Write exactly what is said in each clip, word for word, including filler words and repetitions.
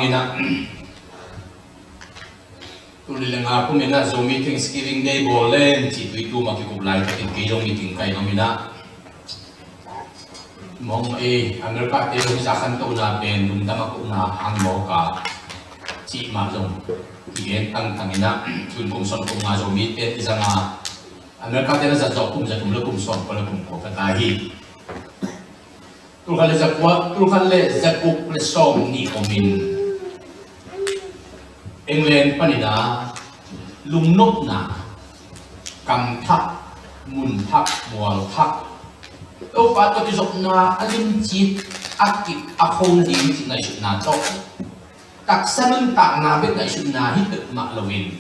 Ina, tuni le nga kum ina Zomi Thanksgiving Day bawl leng ci tui tuma kikup lai takin kei zong meeting kai ngam ina. Mong ei America te zong za khan tona pen lungdam a kuhna ang mawk a ci mah zong kigen tangtang ina, tun kum sawm kum nga Zomi te i zanga America te na zat zawh kum za kum le kum sawm kua le kum kua ka ta hi. Tulkhat le zakua, tulkhat le zakuk le sawm nih komin England panina lungnopna, kam thak, mun thak, mual thak, Topa tawh kizopna a limcit a kip a khong ding ci ngaihsutna tawh, taksa nuntakna bek ngaihsutna hi peuhmah loin,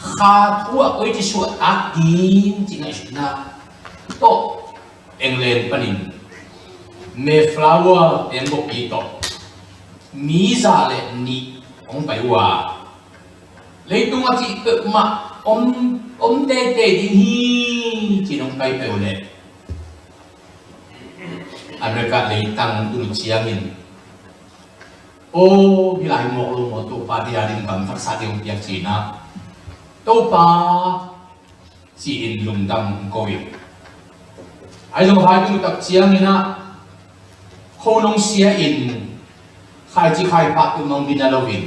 kha thu a koi ci suah tak ding ci ngaihsutna tawh England panin Mayflower tengbopi tawh mi za le nih hong pai uh a, leitung a cih peuhmah om, om teitei ding hi ci-in hong pai peuh leh America leitang tul ciangin, aw, hih lai mawk lo maw, Topa dia ding kam thaksa ding hong piak ci-in ah, Topa ci-in lungdam hong ko in. Ahi zong hai tung tak ciangin ah, kho nong sia in, khaici khaipah tung nong bina loin,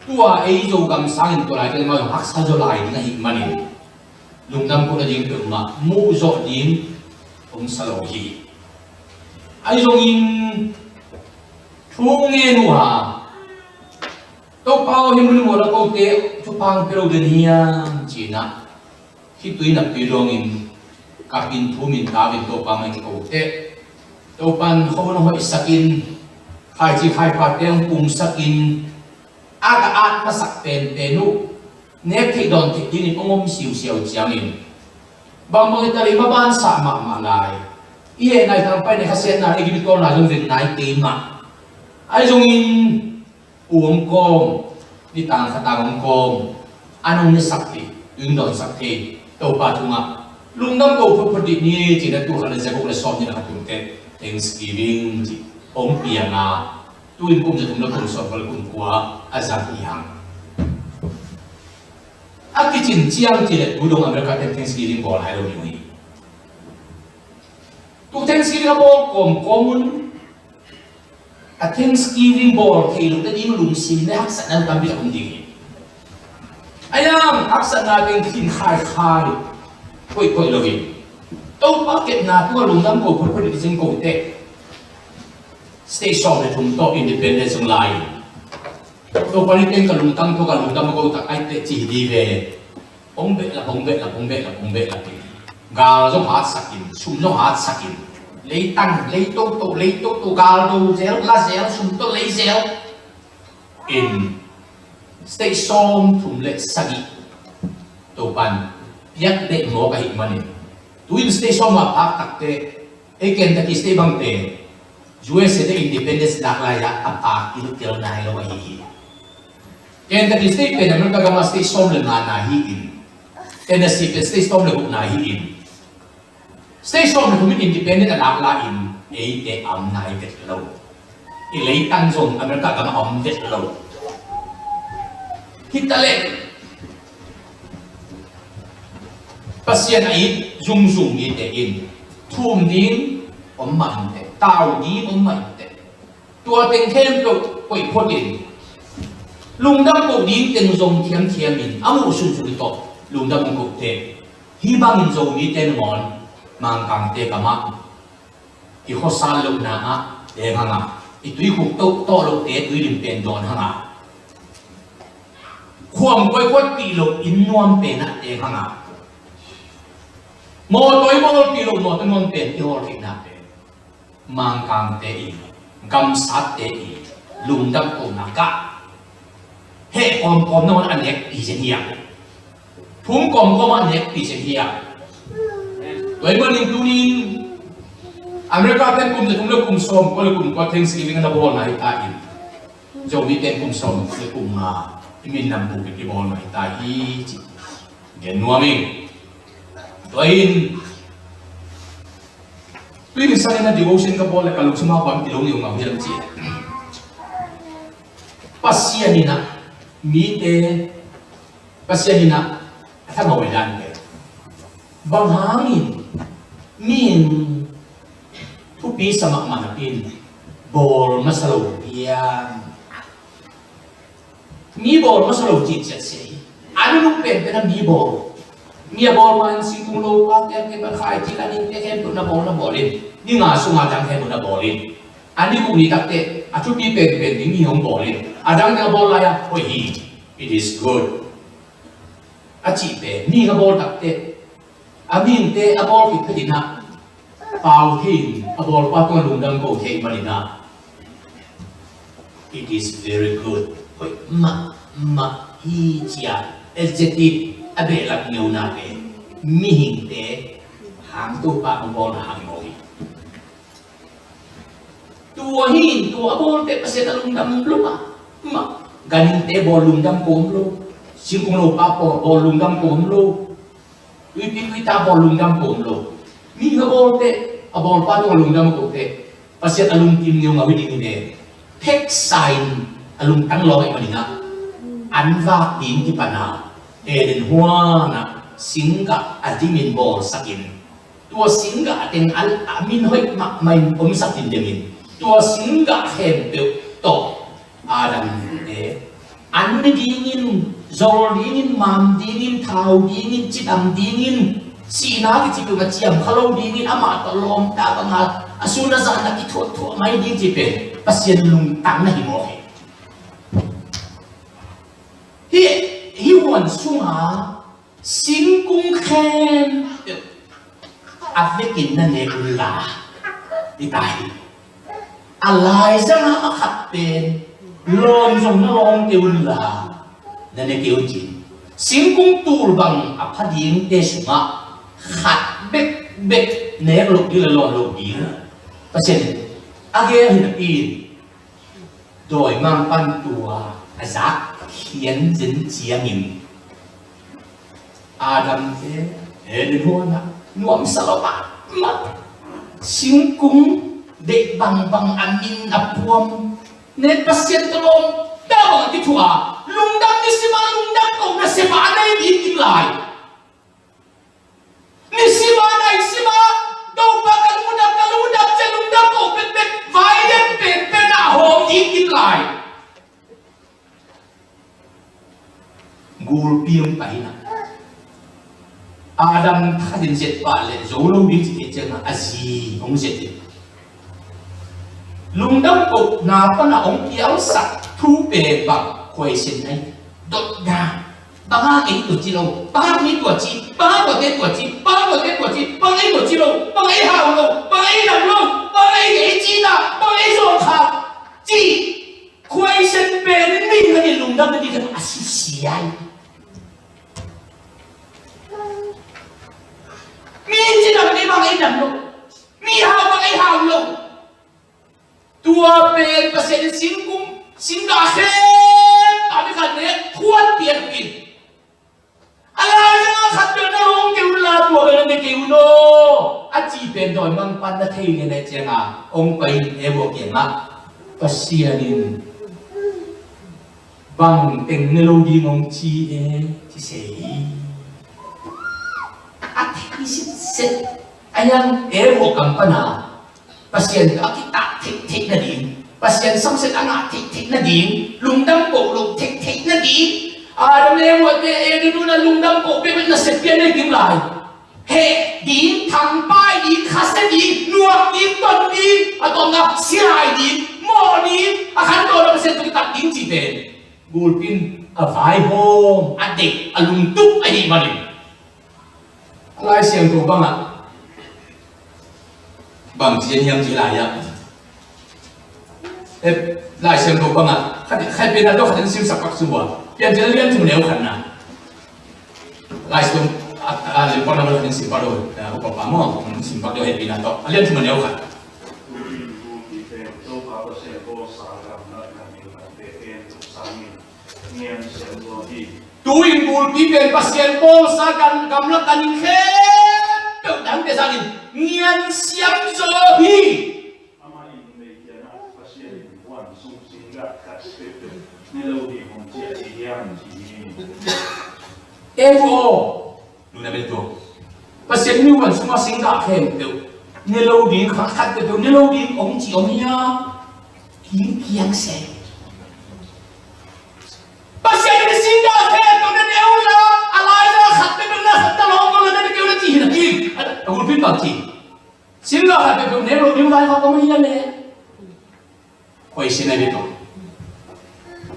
tua ei Zogam sangin tua lai teng mah zong haksa zaw lai ding ahih manin lungdam kohna ding peuhmah muh zawh ding hong sa lo hi. Ahi zongin thu ngen uh a, Topa aw, hih mun mual a kote thupha hong pia lo den hiam ci-in ah, khitui naptui dawngin kapin thumin tavin Topa mai kikote, Topan kho hong hoihsakin, khaici khaipate hong pumsakin, a ka at masak penpen uh nek theih dawn theih dingin hong om siusiau ciangin, bangbang i talei mabansah mahmah lai. I hehna i tangpaina i khasiatna i gimtawlna zong ven nai kei mah. Ahi zongin u hong kawm, nitang khatang hong kawm, an hong nesak thei, tuing dawnsak thei Topa tungah lungdam ko photphot dih ni ci-in a, tulkhat le zakuk le sawm nih na khat tungte Thanksgiving ci hong piang a, tu-in kum zathum le kum sawm kua le kum kua a zang hi hang. A kicin ciang ci le tu dong America ten Thanksgiving bawl hai lo ding hi. Tu Thanksgiving a bawl kawmkawm un a Thanksgiving bawl thei lo te ding lungsim le haksatna tampi tak om ding hi. A iang haksatna teng khin khaikhai koihkoih lo hi. Topa kepna tungah lungdam ko photphot dih ci-in kote state sawm le thum tawh independence hong la in, Topa ni teng ka lungtang tawh ka lungdam a ko tak ai teh ci hi di ve. Hong behlap, hong behlap, hong behlap, hong behlap in, gal zong hatsakin, sum zong hatsakin, leitang, lei toto, lei toto, gal do zel, la zel, sum tawh lei zel in, state sawm thum le sagih Topan piak deh mawk ahih manin, tu-in state sawm a phak takte, ei Kentucky State bangte U S A te independence lak lai-ah a pak kilkel nai lo ahi hi. Kentucky State pen America gama state sawm le nga na hi in, Tennessee pen state sawm le guk na hi in, state sawm le thum in independent a lak lai-in eite a om nai vet lo. I leitang zong America gama a om vet lo. Hi ta leh Pasian a it zungzung mite in thum ding om mah inteh, tau ding om mah inteh. Tua teng khempeuh koih phot in, lungdam koh ding teng zong thiamthiam in a muh sunsun tawh lungdam hong koh teh. Hih bangin Zomite nangawn Mangkangte kamah i khuasal lohna ah teng hang a, i tuikhuk toh tawh lohte tuilim pen dawn hang a, khuam koikhuatpih loh inn nuam pen ah teng hang a, mawtaw i bawlpih loh mawtaw nuam pen i hawl theihna pen Mangkangte i, gamsatte i lungdam kohna gah heh kawmkawm nangawn a nekpi zen hi a, phum kawmkawm a nekpi zen hi a. Tua ahih manin tuni-in America ten kum zathum le kum sawm kua le kum kua Thanksgiving a na bawlna hi ta in, Zomite kum sawm le kum nga i min nam buk in i bawlna hi ta hi ci gen nuam ing. Tua in tui ni sangin a devotion ka bawl le ka lungsim ah bang kilo ni ung a hiam ci. Pasian in ah mite, Pasian in ah a thamawh i dan te bang hangin mihing thupi sa mahmah napi in bawl masa lo pian. Mi bawl masa lo cih ciat sia hi. A nunung penpen a mi bawl. Mi a bawl man singkung lo pa te, te pa khai ci ka ding te khempeuh na bawl na bawl in. Ni nga sunga dang khempeuh na bawl in. A ni guk ni tak te a thupi penpen ding mi hong bawl in. A dang te a bawl lai a hoih hi. It is good. A cih pen mi a bawl tak te a mihingte a bawl khit phetin ah pau thei in a bawlpa tungah lungdam ko thei manin ah it is very good. Hoih mahmah hi ci-a adjective a behlap ngeuna pen mihingte hang Topa hong bawlna hang hi. Tua hi in tua a bawlte Pasian a lungdam lo mah mah. Ganhingte bawl lungdam ko om lo. Singkung lo pa bawl lungdam ko om lo. Tuipi tuita bawl lungdam ko om lo. Mi a bawlte a bawlpa tungah lungdam ko te Pasian a lungkim ngeungau hi ding hi ve. Pheksa in a lungtang lawng ahih manin ah an vak ding kipan a Eden huan ah singgah a dimin bawlsak in tua singgah teng a, a min hoih mahmah in omsak dingin tua singgah khempeuh tawh Adam te an ne dingin, zol dingin, mam dingin, thau dingin, cidam dingin, sihna kici peuhmah ciam kha lo dingin, amah tawh lawmta banga a sun a zan a kithuahthuah mai ding ci pen Pasian lungtang na hi mawk hi. Hih, hih huan sunga singkung khempeuh a vekin na nek unla, i ta hi. A laizanga a khat pen lawn zong na lawng kei unla, na ne kei un ci. Singkung tul bang a pha dingte sungah khat bekbek nek loh ding le lawn loh ding Pasian in a gel hi napi in dawimangpa'n tua a zak khian zen ciangin Adam te Eden huan ah nuamsa lo mahmah. Singkung deih bangbang a min a puam nek Pasian tawh lawmta bang a kithuah a lungdam, nisim a lungdam ko nasep a nei ding kim lai. Nisim a naisima Topa ka lungdam, ka lungdam ci-a lungdam ko bekbek vai lian penpen ah hawm ding kim lai. Gulpi hong pai in ah Adam thakhatin zet pah leh zo lo ding ci thei ciangin a zi hong zet in lungdam kohna pan a hong pialsak thu pen bang khuaisen ai dotna. Bang hang ei tua ci lo, bang hang mi tua ci, bang hang tuate tua ci, bang hang tuate tua ci, bang ei tua ci lo, bang ei hau lo, bang ei dam lo, bang ei ei cina, bang ei zawngkha ci. Khuaisen pen in mi hangin lungdam na ding a sisia hi. Mi cidam ei bang ei dam lo, mi hau bang ei hau lo. Tua pen Pasian in singkung, singgah khempeuh a mi khat nek khuan piakpih. A laizang a khat pen na lawng kei unla tua pen na ne kei un aw a ci pen dawimangpa'n na thei lian ahih ciangin hong pai in Eva kiangah Pasian in bang teng ne lo ding hong ci e ci sei hi. A thei sitset a hiang Eva kam pan a Pasian tawh a kitah theihtheih nading, Pasian samsiat a ngah theihtheih nading, lungdam koh loh theihtheih nading, Adam le Eva te Eden huan a lungdam koh peuhpeuh nasep pian nei kim lai. Heh ding, thangpai ding, khasia ding, nuak ding, ton ding, a tawpna silai ding, mawh ding, a khantohna Pasian tawh kitat ding ci pen gulpi in a vaihawm, a deih, a lungtup ahih manin Lai Siangtho bangah bang ci hiam ci lai ah. Eh, Lai Siangtho bangah khat, khat pen a tawh khat in simsak pak sua. Piancil a lian thum neu khatna. Lai Siangtho a, a, lian pak na khat in simpak lo. A, upa pa maw, simpak lo hehpihna tawh. A lian thum neu khat. Tu-in gulpi pen Pasian bawlsa gamla ganhing khempeuh dangte sangin ngiansiam zaw hi. Amah in mei kiangah Pasian in huan sung singgah khat peuhpeuh Ne lo ding hong ci a ci hiam ci hi. E vo, nuna bel tua Pasian mi huan sungah singgah khempeuh ne lo ding khat, khat peuhpeuh ne lo ding hong ci om hia? Hing kiang se. Pasian in singgah khempeuh ne ne uh la, a lai la khat peuhpeuh na khat ta lo ko la ne keu na ci hi na pi. A, a gulpi bang ci. Singgah khat peuhpeuh ne lo ding lai khat om hia le. Khuaisin a bitu.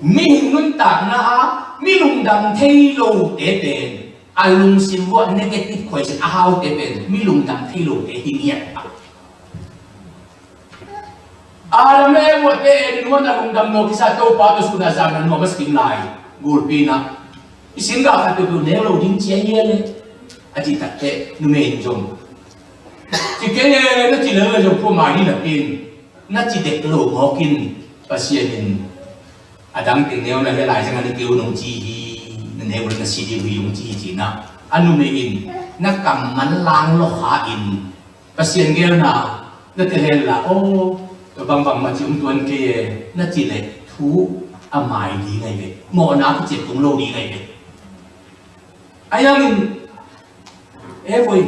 Mihing nuntakna ah mi lungdam thei lote pen, a lungsim uah negative khuaisin a haute pen mi lungdam thei lote hi ngiat. Adam le Eva te Eden huan a lungdam nuam kisa, Topa tawh sun a zan a nuam a si lai. Gulpi na, i singgah khat peuhpeuh ne lo ding ci a hia le. A cih takteh numei in zong, ci kei e, na ci lel le zong pua mai ni na pi in. Na ci dek lo mawk in, Pasian in a dang teng neu na hia lai zang a na keu nong ci hi, na neu na si ding hi hong ci hi ci na. A numei in na kam man lang lo kha in, Pasian gelna na tel hen la, aw, tua bangbang mah ci om tuan kei e, na ci le thu a mai ding ahi ve, mawhna kiciat tung lo ding ahi ve. A yang in e voi,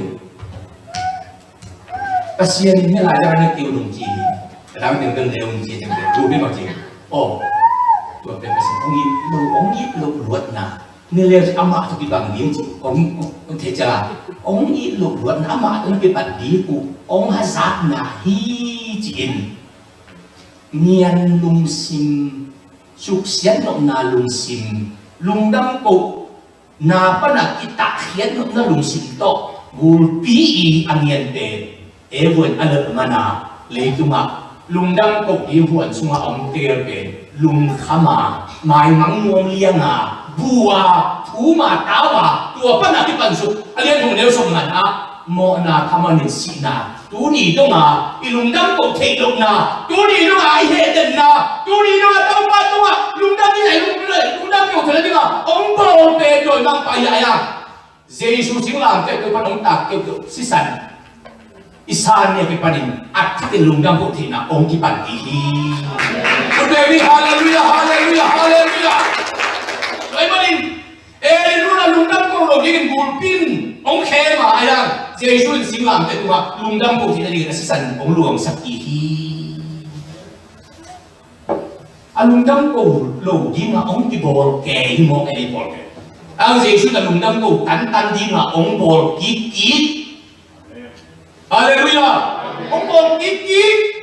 Pasian in hia lai dang na keu nong ci hi, a dang teng bel neu nong ci teng bel, ru bi ma ci. Aw, tua pen Pasian hong it lo, hong it lo luatna. Ni le amah tawh kibang ding ci, hong, hong thei cia. Hong it lo luatna amah tawh na kipat ding uh, hong hazatna hi ci in. Ngian lungsim, suksiat nopna lungsim, lungdam koh na pana kitakhiat nopna lungsim tawh gulpi i a ngian pen, e vuan a lelh mana leitungah lungdam koh ding huan sungah om tel pen lungkham a, maimang nuam liang a, bu a, thum a, tau a, tua pana kipansuk a lian hong neu sawm ngan ah mawhna thaman in sihna. Tuni donga i lungdam koh theih lohna, tuni donga i hehdenna, tuni donga Topa tungah lungdam i lungdam koh theih lohna hong bawl pen dawimangpa hi a, Jesu singlamteh pan hong tak keuhkeuh sisan i san nia kipanin a thakin lungdam koh theihna hong kipan ding hi. Halleluia, halleluia, halleluia. Tua ahih manin Eden huan a lungdam koh lo dingin gulpi in hong khem a, a yang Jesu in singlamteh tungah lungdam koh theihna dingin a sisan hong luangsak ding hi. A lungdam koh lo dingah hong kibawl kei hi maw, kei bawl kei. A yang Jesu in a lungdam koh tantan dingah hong bawl kikkik. Halleluia. Hong bawl kikkik.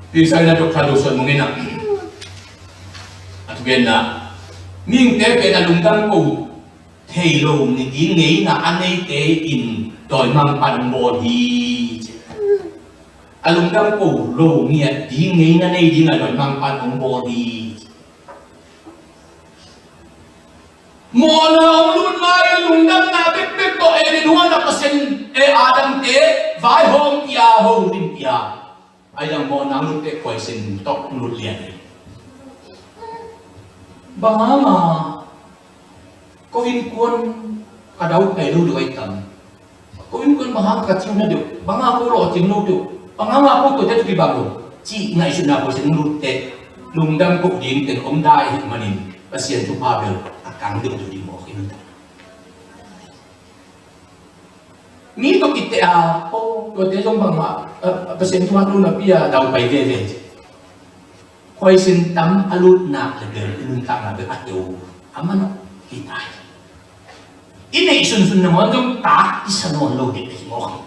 Pi Sai na Doctor Dawson mungin ah a thugenna, mihingte pen a lungdam koh thei lo ni ding ngeina a neite in dawimangpa'n hong bawl hi ci. A lungdam koh lo ngiat ding ngeina nei dingah dawimangpa'n hong bawl hi ci. Mawhna hong lut ma-in lungdamna bekbek tawh Eden huan a Pasian in Adam te vaihawm pia, holim pia. A yang mawhna hong lut teh khuaisin tawh hong lut lian hi. Bang hanga ko innkuan ka daupai lo deuh ahi tam? Ko innkuan bang hang ka ciu na deuh, bang hang ko lawhcing lo deuh, bang hang ko tuate tawh kibang lo, cih ngaihsutna khuaisin hong lut teh lungdam koh ding teng om dai ahih manin Pasian thupha bel a kang deuh deuh ding mawk hi nuntak. Mi tawh kitte a, aw, tuate zong bangmah, a, a, Pasian thupha lo napi a daupai veve. Khuaisin tam a lut nak le bel i nuntakna bel a teu a manawh hi ta hi. I neih sunsun nangawn zong tak i sa nawn lo ding hi mawk hi.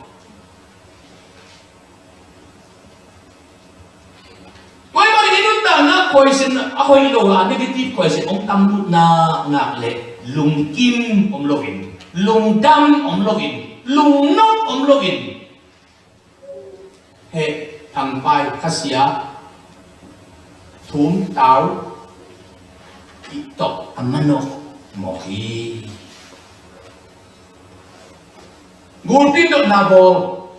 Tua ahih manin i nuntakna khuaisin a hoih lo a, negative khuaisin hong tam lut nak nak le lungkim om loin, lungdam om loin, lungnop om loin, heh, thangpai, khasia, thum, tau, ih tawh a manawh mawk hi. Gulpi dotna bawl.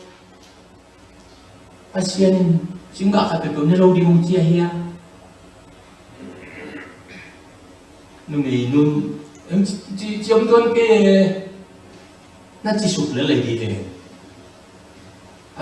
Pasian in singgah khat peuhpeuh ne lo ding hong ci a hia? Numei nun, em, ci, ci, ci om tuan kei e, na ci suk lel lai ding ve. A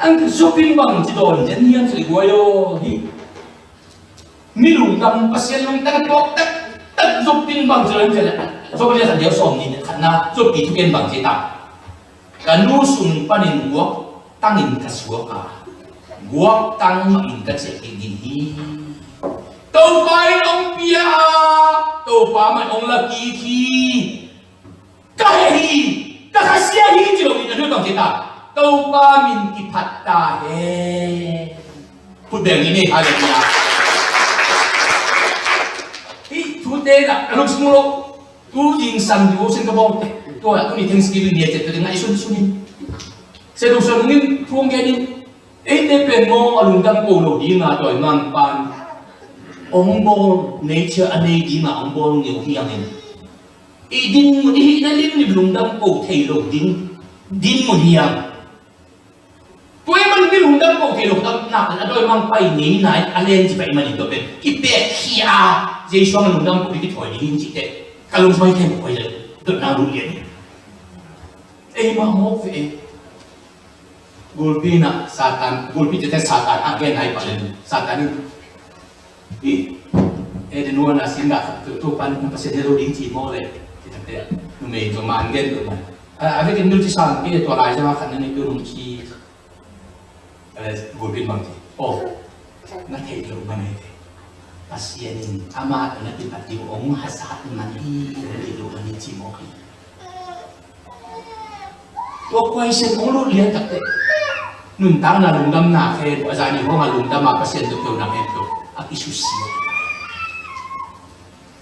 Ang Job in bang ci dawn zen hiam cih leh guai aw, hih mi lungdam, Pasian lungtang tuak taktak Job in bang ci dawn hiam cih leh, Job a lian khat, a neu sawmnih le khatna, Job pi thugen bang ci ta. Ka nu sung panin guaktangin ka suak a, guaktang mahin ka ciah kik ding hi. Topa in hong pia a, Topa mah in hong la kik hi. Ka heh hi, ka khasia hi ci lo in, a nu bang ci ta. Topa min kiphat ta hen. Khut beng ni, halleluiah. Hih thute na ka lungsim lo. Tu zingsang devotion ka bawlte, tua tuni Thanksgiving ni a ciat tua ngaihsun sun in. Sia Dong Suan Nung in thu hong gen in, eite pen maw a lungdam ko lo ding a, dawimangpa'n hong bawl, nature a nei ding a hong bawl ngeu hi hang in. I dinmun, i hihna limlim lungdam ko thei lo ding dinmun hi hang. Tua ahih manin mi lungdam ko thei lo, lungdamna pen a dawimangpa i ngeina in a len ci pai manin tua pen kipek khia a, Jesu hang lungdam ko ding kithawi ding hi cih teh, ka lungsim ah hi thei mawk hi leh, dotna lut lian hi. Ei mah mawk ve ei. Gulpi in ah Satan, gulpi tete Satan a gen nai pah leh, Satan in, i, Eden huan a sin dah khat tu, Topa'n na Pasian hi lo ding ci mawk leh, ci takte, numei zong man gen lo man. A, a vekin mil ci sang ke, tua lai zong a khat na nei tu nung ci. A, gulpi in bang ci. Oh, na theih loh man ei te. Pasian in amah tawh na kipat ding hong hazat man hi, hong theih loh man hi ci mawk hi. Tua question hong lut lian takte, nuntakna lungdamna khe, a zani hong a lungdam a Pasian tawh peuhna khe tawh a kisusia.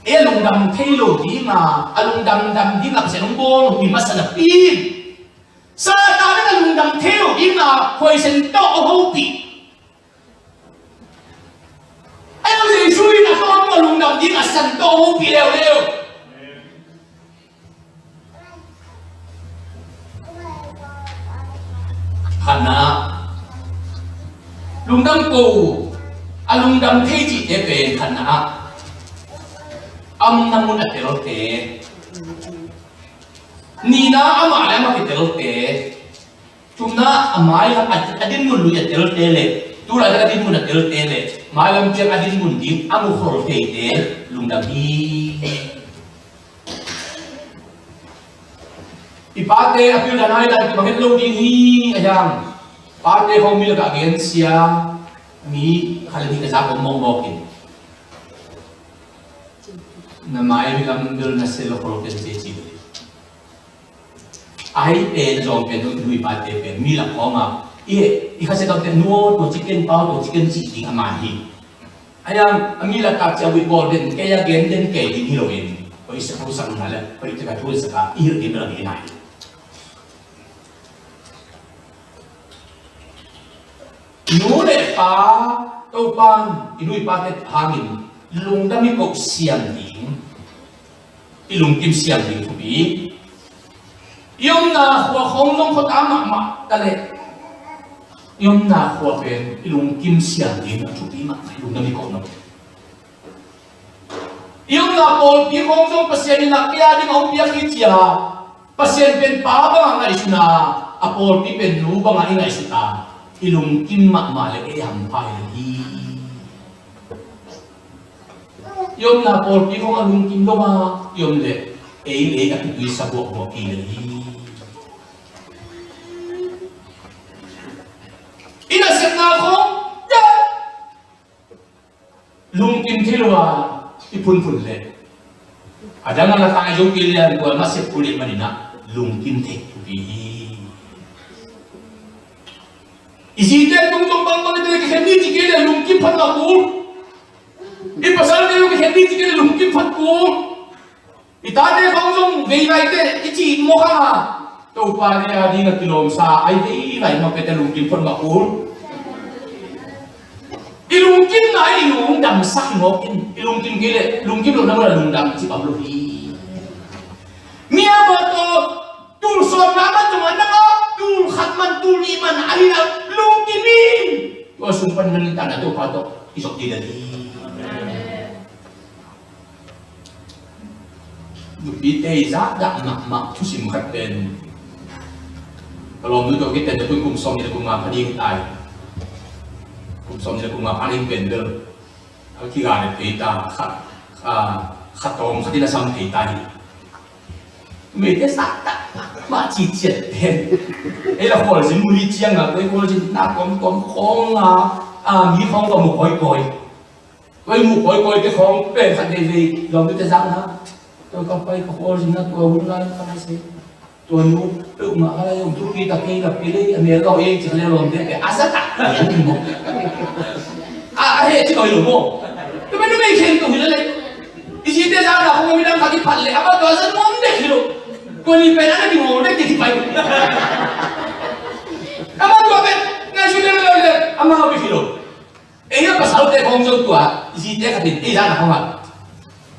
E, a lungdam thei lo ding a, a lungdam dam ding a Pasian hong bawl hi masa napi in, Satan in a lungdam thei lo ding a question tawh hong hopih. Ahi zong Jesu in a tawm a lungdam ding a san tawh hong hopih leuleu. Khatna ah, lungdam ko, a lungdam thei cihte pen khatna ah, a omna mun a telte. Nihna ah, amah le amah kitelte. Thumna, a mailam a, a dinmun lui a telte le, tulaitak a dinmun a telte le, mailam ciang a dinmun ding a mukhol theite lungdam hi. I pate a pildan a i dan kibang het lo ding hi, a hiang. Pate khawng mi lakah gensia, mi khat le nih ka zak om mawkmawk in. Na mailam bel na sel khol ken ci ci. Ai pen a zawng pen, nu i pate pen mi lak khawng a, i, i khasia kamte nu aw, tua ci ken, pa aw, tua ci ken cih ding a man hi. A hiang, a mi lakah ci a buih bawl den, kei a gen den kei ding hi lo in. Hoih sak, hoih sak na le, hoih tek a thu sak a, i hilh ding bel a gen a hi. Nu le pa Topa'n i nu i pate hangin lungdam i koh siam ding, i lungkim siam ding thupi. I omna khua khawng zong khuata mahmah ta leh i omna khua pen i lungkim siam ding a thupi mahmah, i lungdam i koh nop. I omna pawlpi khawng zong Pasian in a kei a ding a hong piak hi ci a, Pasian pen pa bangah ngaihsun a, a pawlpi pen nu bangah i ngaihsun a, i lungkim mahmah leh ei hampha hi lo hi. I omna pawlpi khawng a lungkim lo a i om leh ei leh a kituisa buakbuak hi lo hi. I nasepna khawng lungkim thei lo a i phunphun leh a dang a la tai zo kei leh a kual ma sep kul leh manin ah lungkim thei thupi hi. I zite tung zong bangbang i tel kikhen ni ci kei leh lungkim phat mah kul. I pasalte zong kikhen ni ci kei leh lungkim phat kul. I tate khawng zong veivaite i cih mawk hang a, Topa ne a ding a kilawmsa a i veivai mawk pete lungkim phot mah kul. I lungkimna i lungdamsak hi mawk in, i lungkim kei leh lungkim lohna mun a lungdam cih bang lo hi. Mi a mah tawh tul sawmna man zong a nang a tul khat man tul nih man a hi a lungkim in, tua sung pan man in tana Topa tawh i zop ding a hi. Nupite i zahdah mahmah thusim khat pen ka lawmnu tawh kiten na kun kum sawm nih le kum nga pha ding tai. Kum sawm nih le kum nga pha ding pen bel a kiga le pei ta kha, a, kha tawm khat in a sam pei ta hi. Mite zahdah mahmah ciciat pen ei la khualzin mu hi ciang a, koi khualzin na kawmkawm khawng a, a, mi khawng ka mu kawikawi. Tua i muh kawikawi te khawng pen khat veivei lawmte zak na. Tua ka pai ka khualzin na tua hun lai ka na se. Tua nu peuhmah ka lai om thupi ta kei la pi lei a mel lo ei ci ka leh lawmte pen a zahdah. A, a heh ci kawikawi lo maw. Tua pen numei khen tung hi la leh. I zite zak na khawng a midang khat i phat leh a mah tua zat nuam dek hi lo. Tua ni pen a na ding maw dek dek hi pai. A mah tua pen ngaihsun leh lo leh a mah bek hi lo. Ei a pasalte khawng zong tua zite khat in ei zak na khawng a,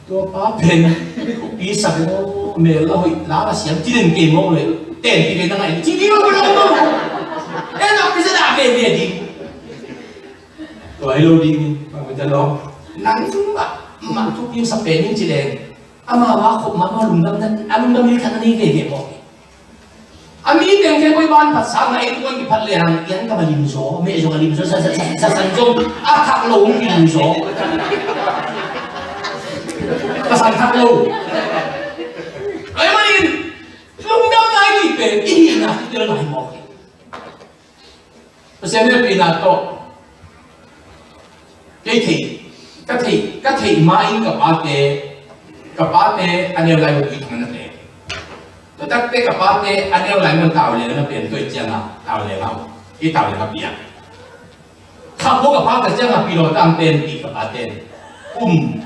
tua pa pen khuapi sak maw, mel la hoih la la siam ci den kei maw le, ten kei na ngai ci ding lo, lo, lo. Ei zak pi sa da ve ve ding. Tua hi lo ding, ma ko ja lo. Nang zong mah, mah khuapi sak pen ding ci leng. Amau a khop mahmah lungdam na, a lungdam hi khat na nei veve maw. A mi teng khe koi ban phat sang a ei tuan kiphat le hang, ian kam a lim zaw, meh zong a lim zaw, sa, sa, sa, sa san zong a thak lo hong kilim zaw. Ka san thak lo. Ai manin, lungdam nai ni pen, i hihna i tel nai mawk hi. Pasian hehpihna tawh kei theih, ka theih, ka theih ma in ka pate, ka pate a neu lai hun i thang na pen. Tua takte ka pate a neu lai hun tau le na pen tua i ciang a tau le hau, i tau le ka piak. Kha ko ka pate ciang a pilawta ang pen pi ka pate. Kum,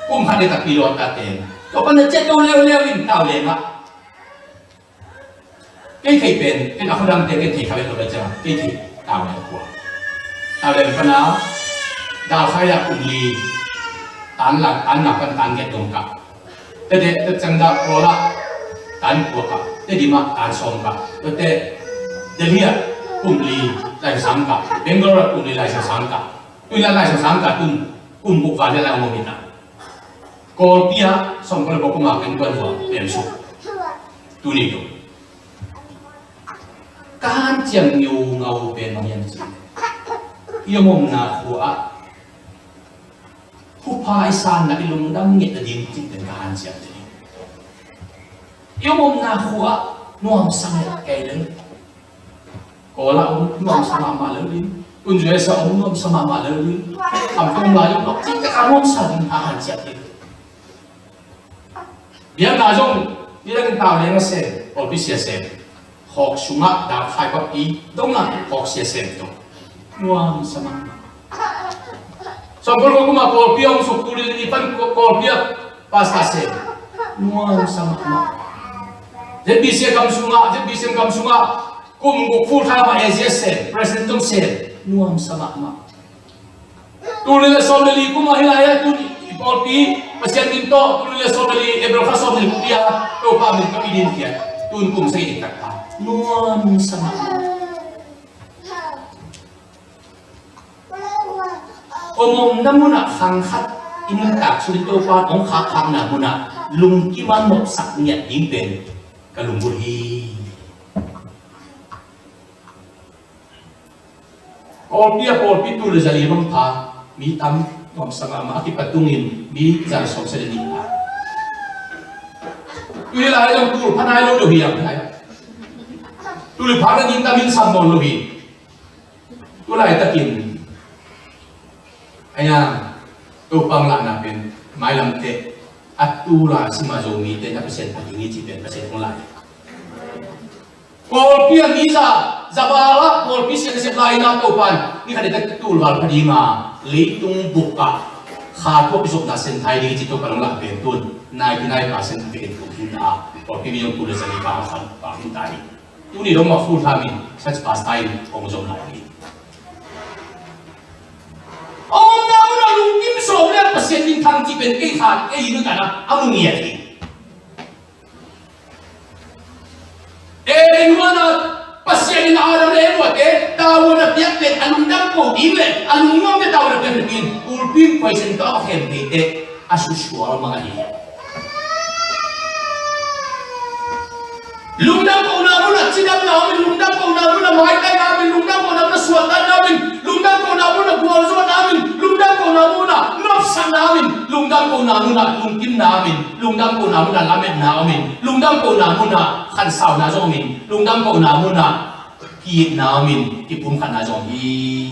kum khat le ka pilawta pen. Tua pan na ciat to leuleu in tau le hau. Kei theih pen, ken a khuadangte kei theih kha vet lo pen ciang, kei theih Tawleng khua. Tawleng pana, Dalkhai ah kum li, tan lak, tan lak pan tan giat dong kah. Te deh, te ciang dah Kawl ah tan kua kah, te dim ah tan sawm kah. Te Delhi ah kum li, laisang kah. Bangalore ah kum li, laisang kah. Tui la laisang kah tum, kum buk val le lai ngawm hi ta. Kawlpi ah sawmkua le kua kum a ken kuan hua pemsuk. Tuni dong ka hanciam ngeungau pen bang hiam cih leh, i omomna khua ah thupha i sanna i lungdam nget nading cih pen ka hanciam te ding. I omomna khua ah nuamsa nget kei leng. Kawl ah om nuamsa mahmah lel ding. Tun U S ah om nuamsa mahmah lel ding. Am tong lai om lok cih ka nuamsa ding a hanciam ding. Biakna zong nidang in Tawleng a sem, Kawlpi sia sem. Hawk sungah Dalkhai papi dongah hawk sia sem dong. Nuamsa mahmah. Sawmkua le kua kum a Kawlpi a hong suk tu le ni pan Kawlpi a pastor sem. Nuamsa mahmah. Z B C a kam sungah, Z B C a kam sungah kum guk full time a A C S sem, president zong sem. Nuamsa mahmah. Tul nih le sawm le li kum ah hi lai ah, tun i pawlpi Pasian min tawh, tul nih le sawm le li April kha sawm le li kum ah Topa min tawh i din khia. Tun kum sagih tak ta. Nuam sa mah. Om omna munah khang khat i nuntak sungin Topa hong khakkhakna munah lungkim a nopsak ngiat ding pen ka lunggulh hi. Pawlpi a pawlpi tul le zali bang pha, mi tam, nuam sa mahmah, a kipat tungin mi za le sawm sagih le nih pha. Tui lai zong tul pha nai lo deuh hi ang lai. Tul pha na ding tam in sam nawn lo hi. Tu laitakin, aya, Topa hong lahna pen mailam teh a tul a sim a Zomite na Pasian pha ding hi cih pen Pasian hong lai. Pawlpi a mi za, za val ah pawlpi siang sep lai-in ah Topa in ni khat tak tul val pha ding a, leitung bup ah kha thu a kizopna sem thei ding hi cih Topa hong lah pen tun ninety nine percent a biakin tul hi ta a, pawlpi mi hong tul le zali pha kha pha hi ta hi. Tuni dong mah full time in church pastor in hong zom lai hi. Om na om na lungkim sawm le Pasian minthang cih pen kei khat kei in uh ta na a mu ngiat hi. Eden huan ah Pasian in Adam le Eva te tavuan a piak pen a lungdam ko ding le a lungnuam te tavuan a piak pen kulpin poison tawh a khem thei te a susual mang ahi. Lungdam kohna munah cidamna om in, lungdam kohna munah maitaina om in, lungdam kohna munah suahtakna om in, lungdam kohna munah gualzawhna om in, lungdam kohna munah nopsakna om in, lungdam kohna munah lungkimna om in, lungdam kohna munah lametna om in, lungdam kohna munah khansauna zong om in, lungdam kohna munah ki-itna om in, kipumkhatna zong om hi.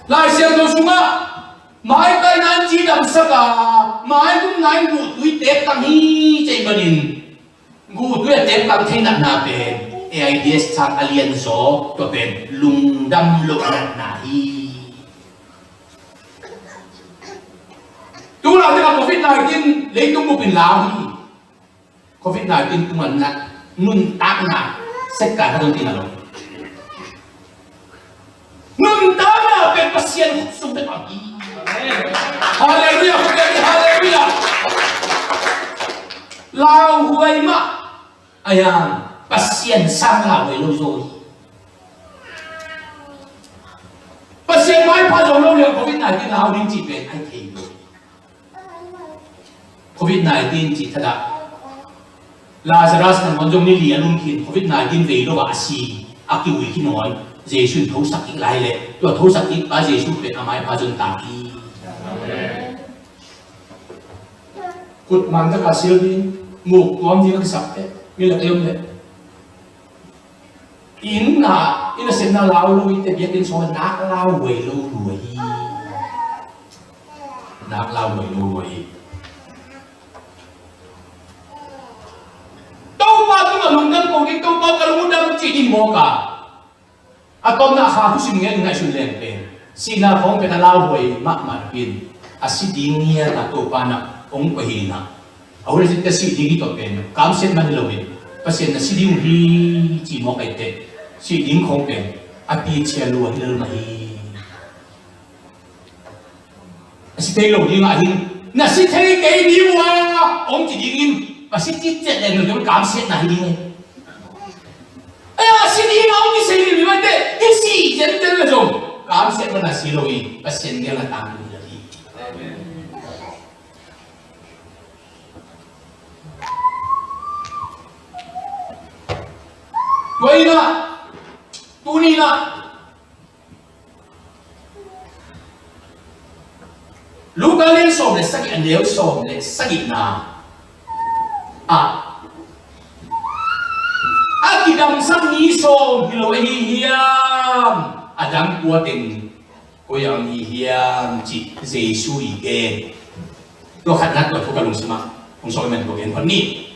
Lai Siangtho sungah maitaina in cidamsak a, maigumna in guhtui teptang hi cih manin, guhtui a teptang thei natna pen AIDS chang a lianzaw tua pen lungdam loh natna hi. Tu laitakin covid nineteen leitung bup in lau hi. Covid nineteen tung a nuntakna sekka khat zong tina lo. Nuntakna pen Pasian khut sung pen a hi. Halleluiah, halleluiah. Lauhuai mah a, Pasian sang lauhuai lo zaw hi. Pasian maipha zong lo liang covid nineteen lau ding cih pen a hi thei lo. Covid nineteen cih thadah Lazarus nangawn zong ni li a lum khin, covid nineteen vei lo ah a si, a kiui khin nangawn Jesu in thosak kik lai leh tua thosak kik pa Jesu pen a maipha zong tak hi. Kut man tak a sil ding, muk tuam ding a kisak teh mi lak liam leh inn a, inn a sepna lau lo i te biakinn sungah nak lau huai lo lua hi. Nak lau huai lo lua hi. Topa tungah lungdam ko ding, Topa ka lungdam cih ding mawk a. A tawpna kha thusim ngen ngaihsun leng pen sihna khawng pen a lauhuai mahmah in a si ding ngiat a Topa na hong pia hi na. A hun a si ding hi tawh pen kamsiat man hi loin Pasian na si ding uh hi ci mawk a, i teh si ding khawng pen a pichia lua hi lel mah hi. A si thei lo ding ah hin na si thei kei ding uh a hong ci dingin a si citciat leng lo ding kamsiatna hi ding hi. Ai, a si ding a hong kisei ni mah teh i si cianten le zong kamsiat man a si lo hi. Pasian gel a tang ding hi. Tua in ah tuni in ah Luka lian sawm le sagih a neu sawm le sagihna ah a kidamsak ni sawm hi lo ahi hiam? A dang kua teng koi a om hi hiam cih Jesu i gen. Tua khatna tua thu ka lungsim ah hong sawm man tua gen phot ni.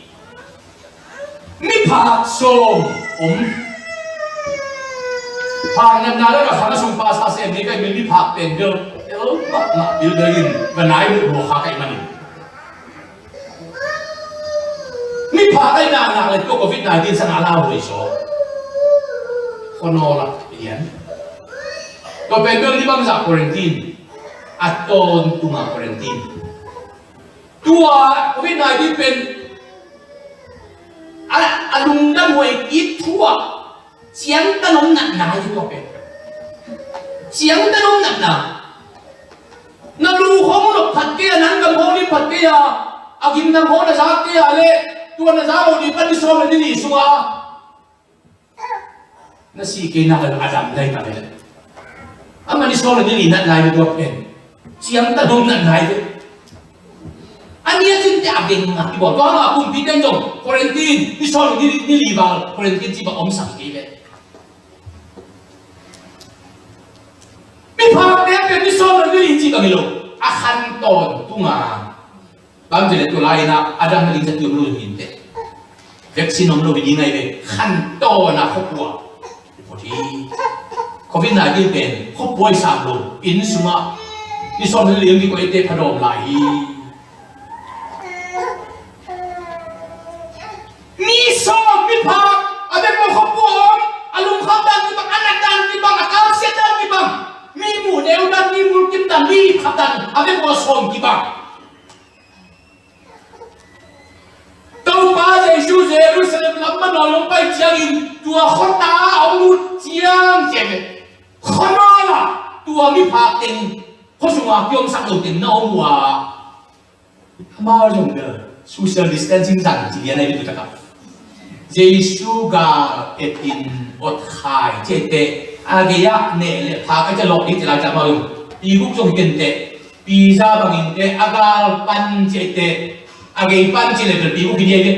Miphak sawm om. Phak natna le ka khang a sung pastor sem ni ka i mil miphak pen bel el mahmah bil bel in va nai muh lua kha ka i manin. Miphak a i nak nak le tua covid nineteen sang a lauhuai zaw. Khuanawl ah i lian. Tua pen bel ni bangzah quarantine. A tawntunga quarantine. Tua covid nineteen pen a, a lungdam huai kik thu ah ciangtan om natna hi tua pen. Ciangtan om natna. Na lu khong lok phat kei a, na gam khong lim phat kei a, a gimnam khong na za kei a le, tua na za lo ding pan ni sawm le ni li sungah na si kei nak a dam lai ka ve. Amah ni sawm le ni li nat lai ve tua pen. Ciangtan om nat lai ve. A ni a cin te a veng a i bawl tua hang a kumpi ten zong quarantine ni sawm le ni, ni li val quarantine ci bang om sam kei ve. Miphakte pen ni sawm le ni li ci bang hi lo. A khan tawntunga bang ci le tua lai-in ah a dam na ding zat om lo hi inteh. Vaccine om lo hi ding ahi ve. Khan tawn a khuapua i phot hi. Covid nineteen pen khuapua i sam lo, inn sungah ni sawm le ni li om kikoih te phadawm lai hi. Mi sawm miphak a bek maw khuapua om, a lungkham dan kibang, a nat dan kibang, a kalsiat dan kibang, mi muh neu dan, mi mulkim dan, mi lipkhap dan a bek maw sawm kibang. Topa Jesu Jerusalem lam manawh hong pai ciangin tua khuata a hong lut ciang ciang khuanawl ah tua miphak teng khuasunga kiomsak lo teng na om uh a, amau zong bel social distancing zang ci lian ahi bitu takah Jesu gal etin otkhai ciahteh a gei-ah neh le phak a ciah lawh ding ci lai ciah amau zong pi guk zong hi kenteh. Pizza bangin te a gal pan ci te a gei pan ci le bel pi uh hi dia hi.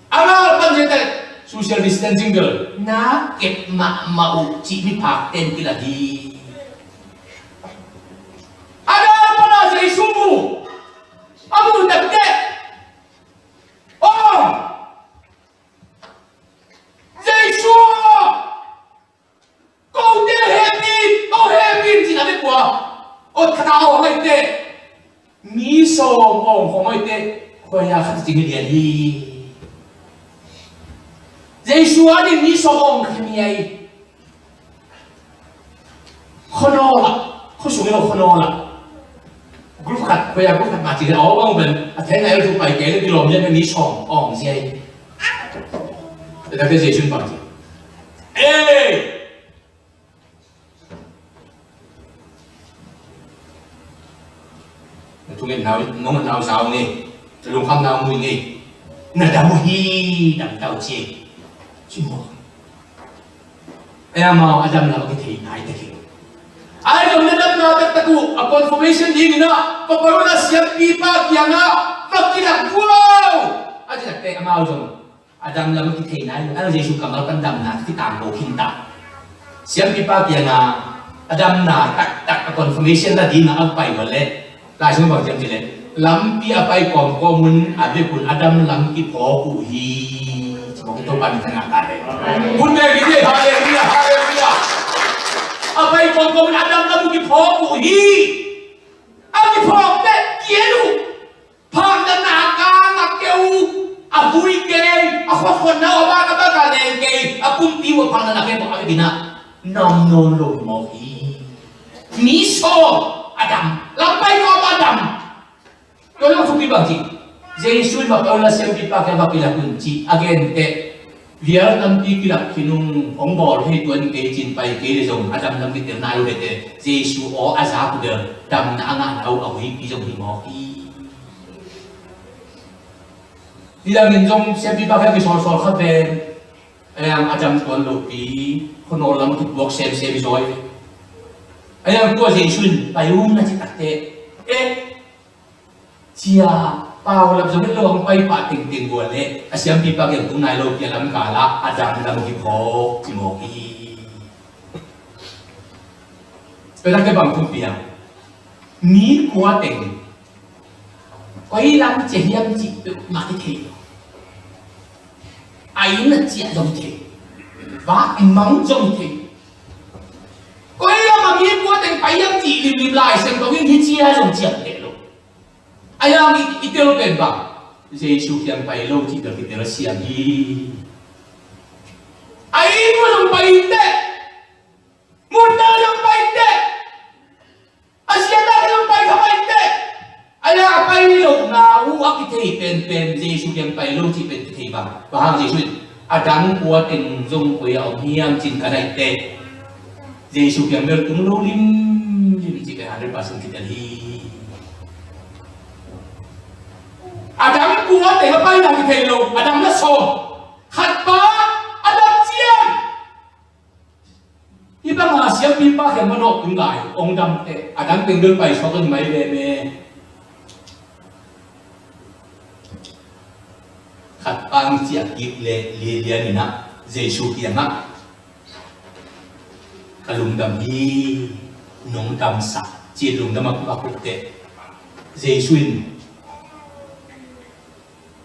A gal pan ci te social distancing bel na kep mahmah uh cih miphak ten kila hi. A gal pan a Jesu mu a mu tak te ong Jesu Kote hehpih, ko hehpih cih a bek uh a. Ot khat a awng ahih teh mi sawm awng khawng ahih teh khuaia khat cing hi lian hi. Jesu a ding mi sawm awng khin hi a hi. Khuanawl ah, khuasung hi lo khuanawl ah. Group khat, khuaia group khat mah cih leh a awng awng pen a thei nai lo thu pai kei le kilawm lian mi sawm awng zia hi. Tua tak te Jesu in bang ci. Ei! Na thungen nau, nong nau zau ni, na lungkham nau mui ni, na dam uh hi, dam tau ci. Ci maw. Ei amau a dam lam a kithei nai tek hi. Ai zong na dam nai taktak uh a confirmation dingin ah, Paul in a siampipa kiangah va kilak uh. A kilak teh amau zong a dam lam a kithei nai lo. A Jesu kammal pan damna kitang lo khin ta. Siampipa kiangah a damna taktak a confirmation la dingah a pai uh leh Lai Siangtho bang ci hiam cih leh lampi a pai kawmkawm un a biakun a dam lam kiphawk uh hi. Ci mawk hi. Topa min thang ngah ta hi. Hun bek hi, halleluiah, halleluiah. A pai kawmkawm un a dam lam kiphawk uh hi. A kiphawk teh kiel uh. Phaknatna a kang a keu uh, a vui kei, a khuakhonna a bak a bak a leng kei, a pumpi uh a phaknatna kei mawk a kei bina nam nawn lo mawk hi. Mi sawm a dam, lampai kawm a dam. Tua leh a thupi bang ci, Jesu in va Paul a siampipa kiang va kilak un ci a gen teh. Vial tampi kilak khin ung, hong bawl thei tuan kei cin pai kei le zong a dam lam kitel nai uh le teh Jesu aw a zak uh bel damna a ngahna uh a huipi zong hi mawk hi. Nidangin zong siampipa kiang kisawlsawl khat ven. A yang a dam tuan lopi khuanawl lam kipuak semsem hi zaw hi. A yang tua Jesu in pai un na ci tak teh eh cia, paulap zong hi lo hong pai pah tengteng gual leh a siampipa kiang tung nai lo cia lam kal ah a dam lam kiphawk ci mawk hi. Tua tak teh bang thupi a, mi kua teng koi lam cia hiam cih peuhmah i thei lo. A inn a ciah zong i thei, vak mang zong i thei. Koi lam a mi kua teng pai hiam cih limlim Lai Siangtho in hi cia zong ciam teh lo. A yang i, i tel pen bang, Jesu kiang pai lo cih bel kitel siam hi. A inn kua zong pai teh Munna zong pai teh. A siatna zong pai kha pai teh. A leh a pai lohna uh a kithei penpen Jesu kiang pai lo cih pen kithei bang. Bang hang Jesu in a dang kua teng zong koi ah om hiam ci-in ka naih teh, Jesu kiang bel tung lo limlim cih pen hundred percent kitel hi. A dang kua teng a paina kithei lo, a dang na sawm. Khat pa a dam ciang. Hih banga siampipa kiang manawh tung lai, hong dam teh, a dang teng bel paisuak in mai veve. Khat pa hong ciah kik leh lianlian in ah Jesu kiangah, ka lungdam hi, nong damsak, ci-in lungdam a kuk a kuk teh, Jesu in,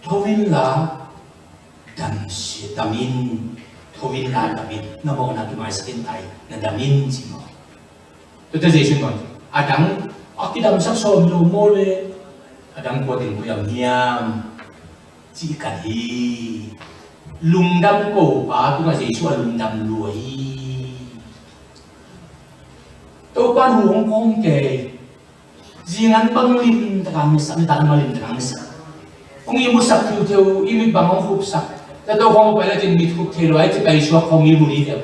tho inla dam si, dam in, tho inla dam in, na mawhna kimaisak in tai, na dam in, ci maw. Tua teh Jesu in bang, a dang a kidamsak sawm hi lo maw leh, a dang kua teng koi ah om hiam, ci kha hi. Lungdam ko pa tungah Jesu a lungdam lua hi. Topa in hu hong kawm kei. Zingan bang limtakin misak, nitak bang limtakin misak. Hong ihmusak thiuhthiu, i mit bang hong khupsak. Tua tawh hong pai leh cin mit khup thei lo, a ci paisuak hong ihmu ding hi.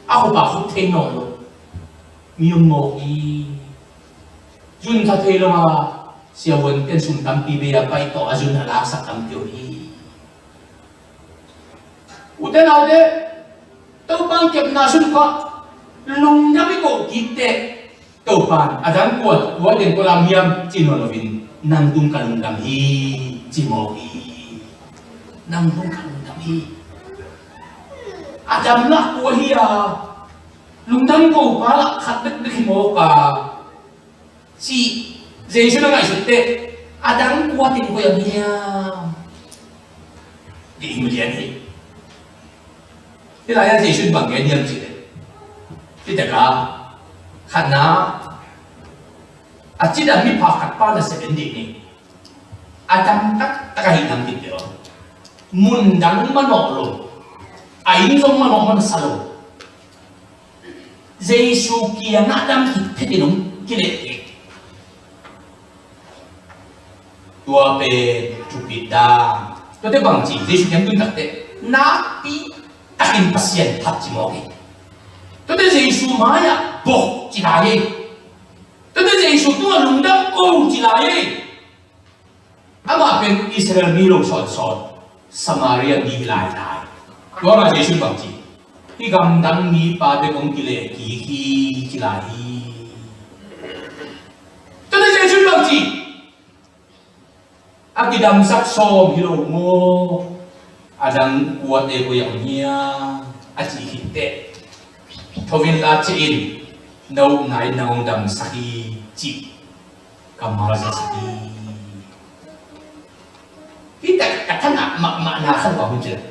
A khup a khup thei nawn lo. Mi om mawk hi. Zun tha thei lo a, siavuante'n sum tampi bei a pai tawh a zun a laksak tampi om hi. Ute naute, Topa hong kepna sung kha lungdam i koh kik teh, Topa in a dang kua, kua teng koi ah om hiam ci nawn loin, nang tung ka lungdam hi, ci mawk hi. Nang tung ka lungdam hi. A dam lah kua hi a, lungdam ko pa lah khat bekbek hi mawk a, ci Jesu na ngaihsut teh, a dang kua teng koi ah om hiam? Ding hi lian hi. Hih lai-ah Jesu in bang gen hiam cih leh, hih takah khatna, a cidam miphak khat pa nasep en dih ni. A dam taktak ahih lam kipia, mun dang manawh lo, a inn zong manawh mansa lo. Jesu kiangah dam khit phetin hong kileh kik. Tua pen thupit dang. Tuate bangci, Jesu kiang tun takteh nakpi takin Pasian phat ci mawk hi. Tuate Jesu mai-ah bok ci lai hi. Tuate Jesu tungah lungdam ko ci lai hi. Amah pen Israel mi lo sawnsawn, Samaria mi hi lai lai. Tua mah Jesu bangci, hih gamdang mipa bek hong kileh kik hi ci lai hi. Tuate Jesu bangci, a kidamsak sawm hi lo maw? A dang kuate koi ah om hiam, a cih khit teh, tho inla ciah in, na upna in nang hong damsak hi, ci. Kammal za sa hi. Hih takah ka thangah mahmahna khat ka hun ci leh,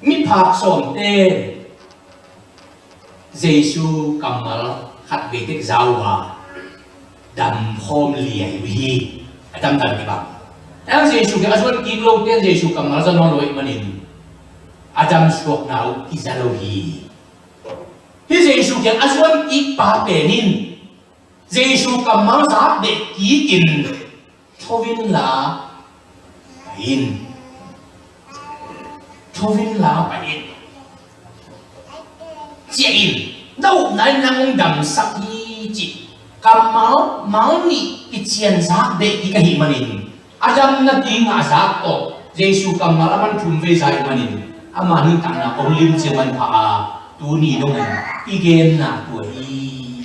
miphak sawmte Jesu kammal khat vei tek za uh a, dam khawm liai uh hi. A damdam hi bang, a Jesu kiang a zuan kik lote Jesu kammal za nawn lo ahih manin, a damsuakna uh kiza lo hi. Hih Jesu kiang a zuan kik pa pen in Jesu kammal zak beh kik in, tho inla pai in. Tho inla pai in. Ciah in, na upna in nang hong damsak hi, ci. Kammal mal nih kician zak beh kik ahih manin, a damna dingah a zak tawh Jesu kammal a man thum vei za ahih manin, ama nuntakna kong lim ciang manpha a, tuni dongin i genna tua hi.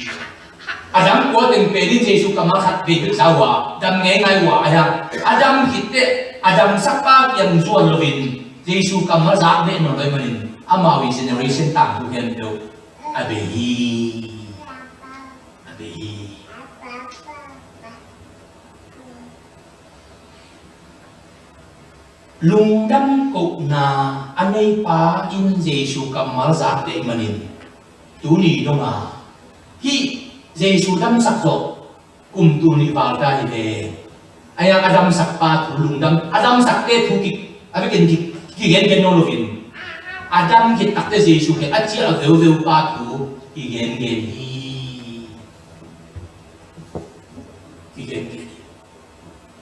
A dang kua teng pen in Jesu kammal khat vei bek za uh a, dam ngeingai uh a, a dam, a dam khit teh a damsak pa kiang zuan loin Jesu kammal zak beh nawn lo ahih manin, amau i generation tangthu khempeuh a bei hi. A bei hi. Lungdam kohna a neipa in Jesu kammal zak beh ahih manin, tuni dong a hih Jesu damsak zawh kum tul nih val ta hi ve. A yang a damsak pa thu lungdam, a damsakte thu ki, a vekin ki, kigengen nawn loin, a dam khit takteh Jesu kiang a ciah veuveu pa thu I gen gen hi. I gen gen hi.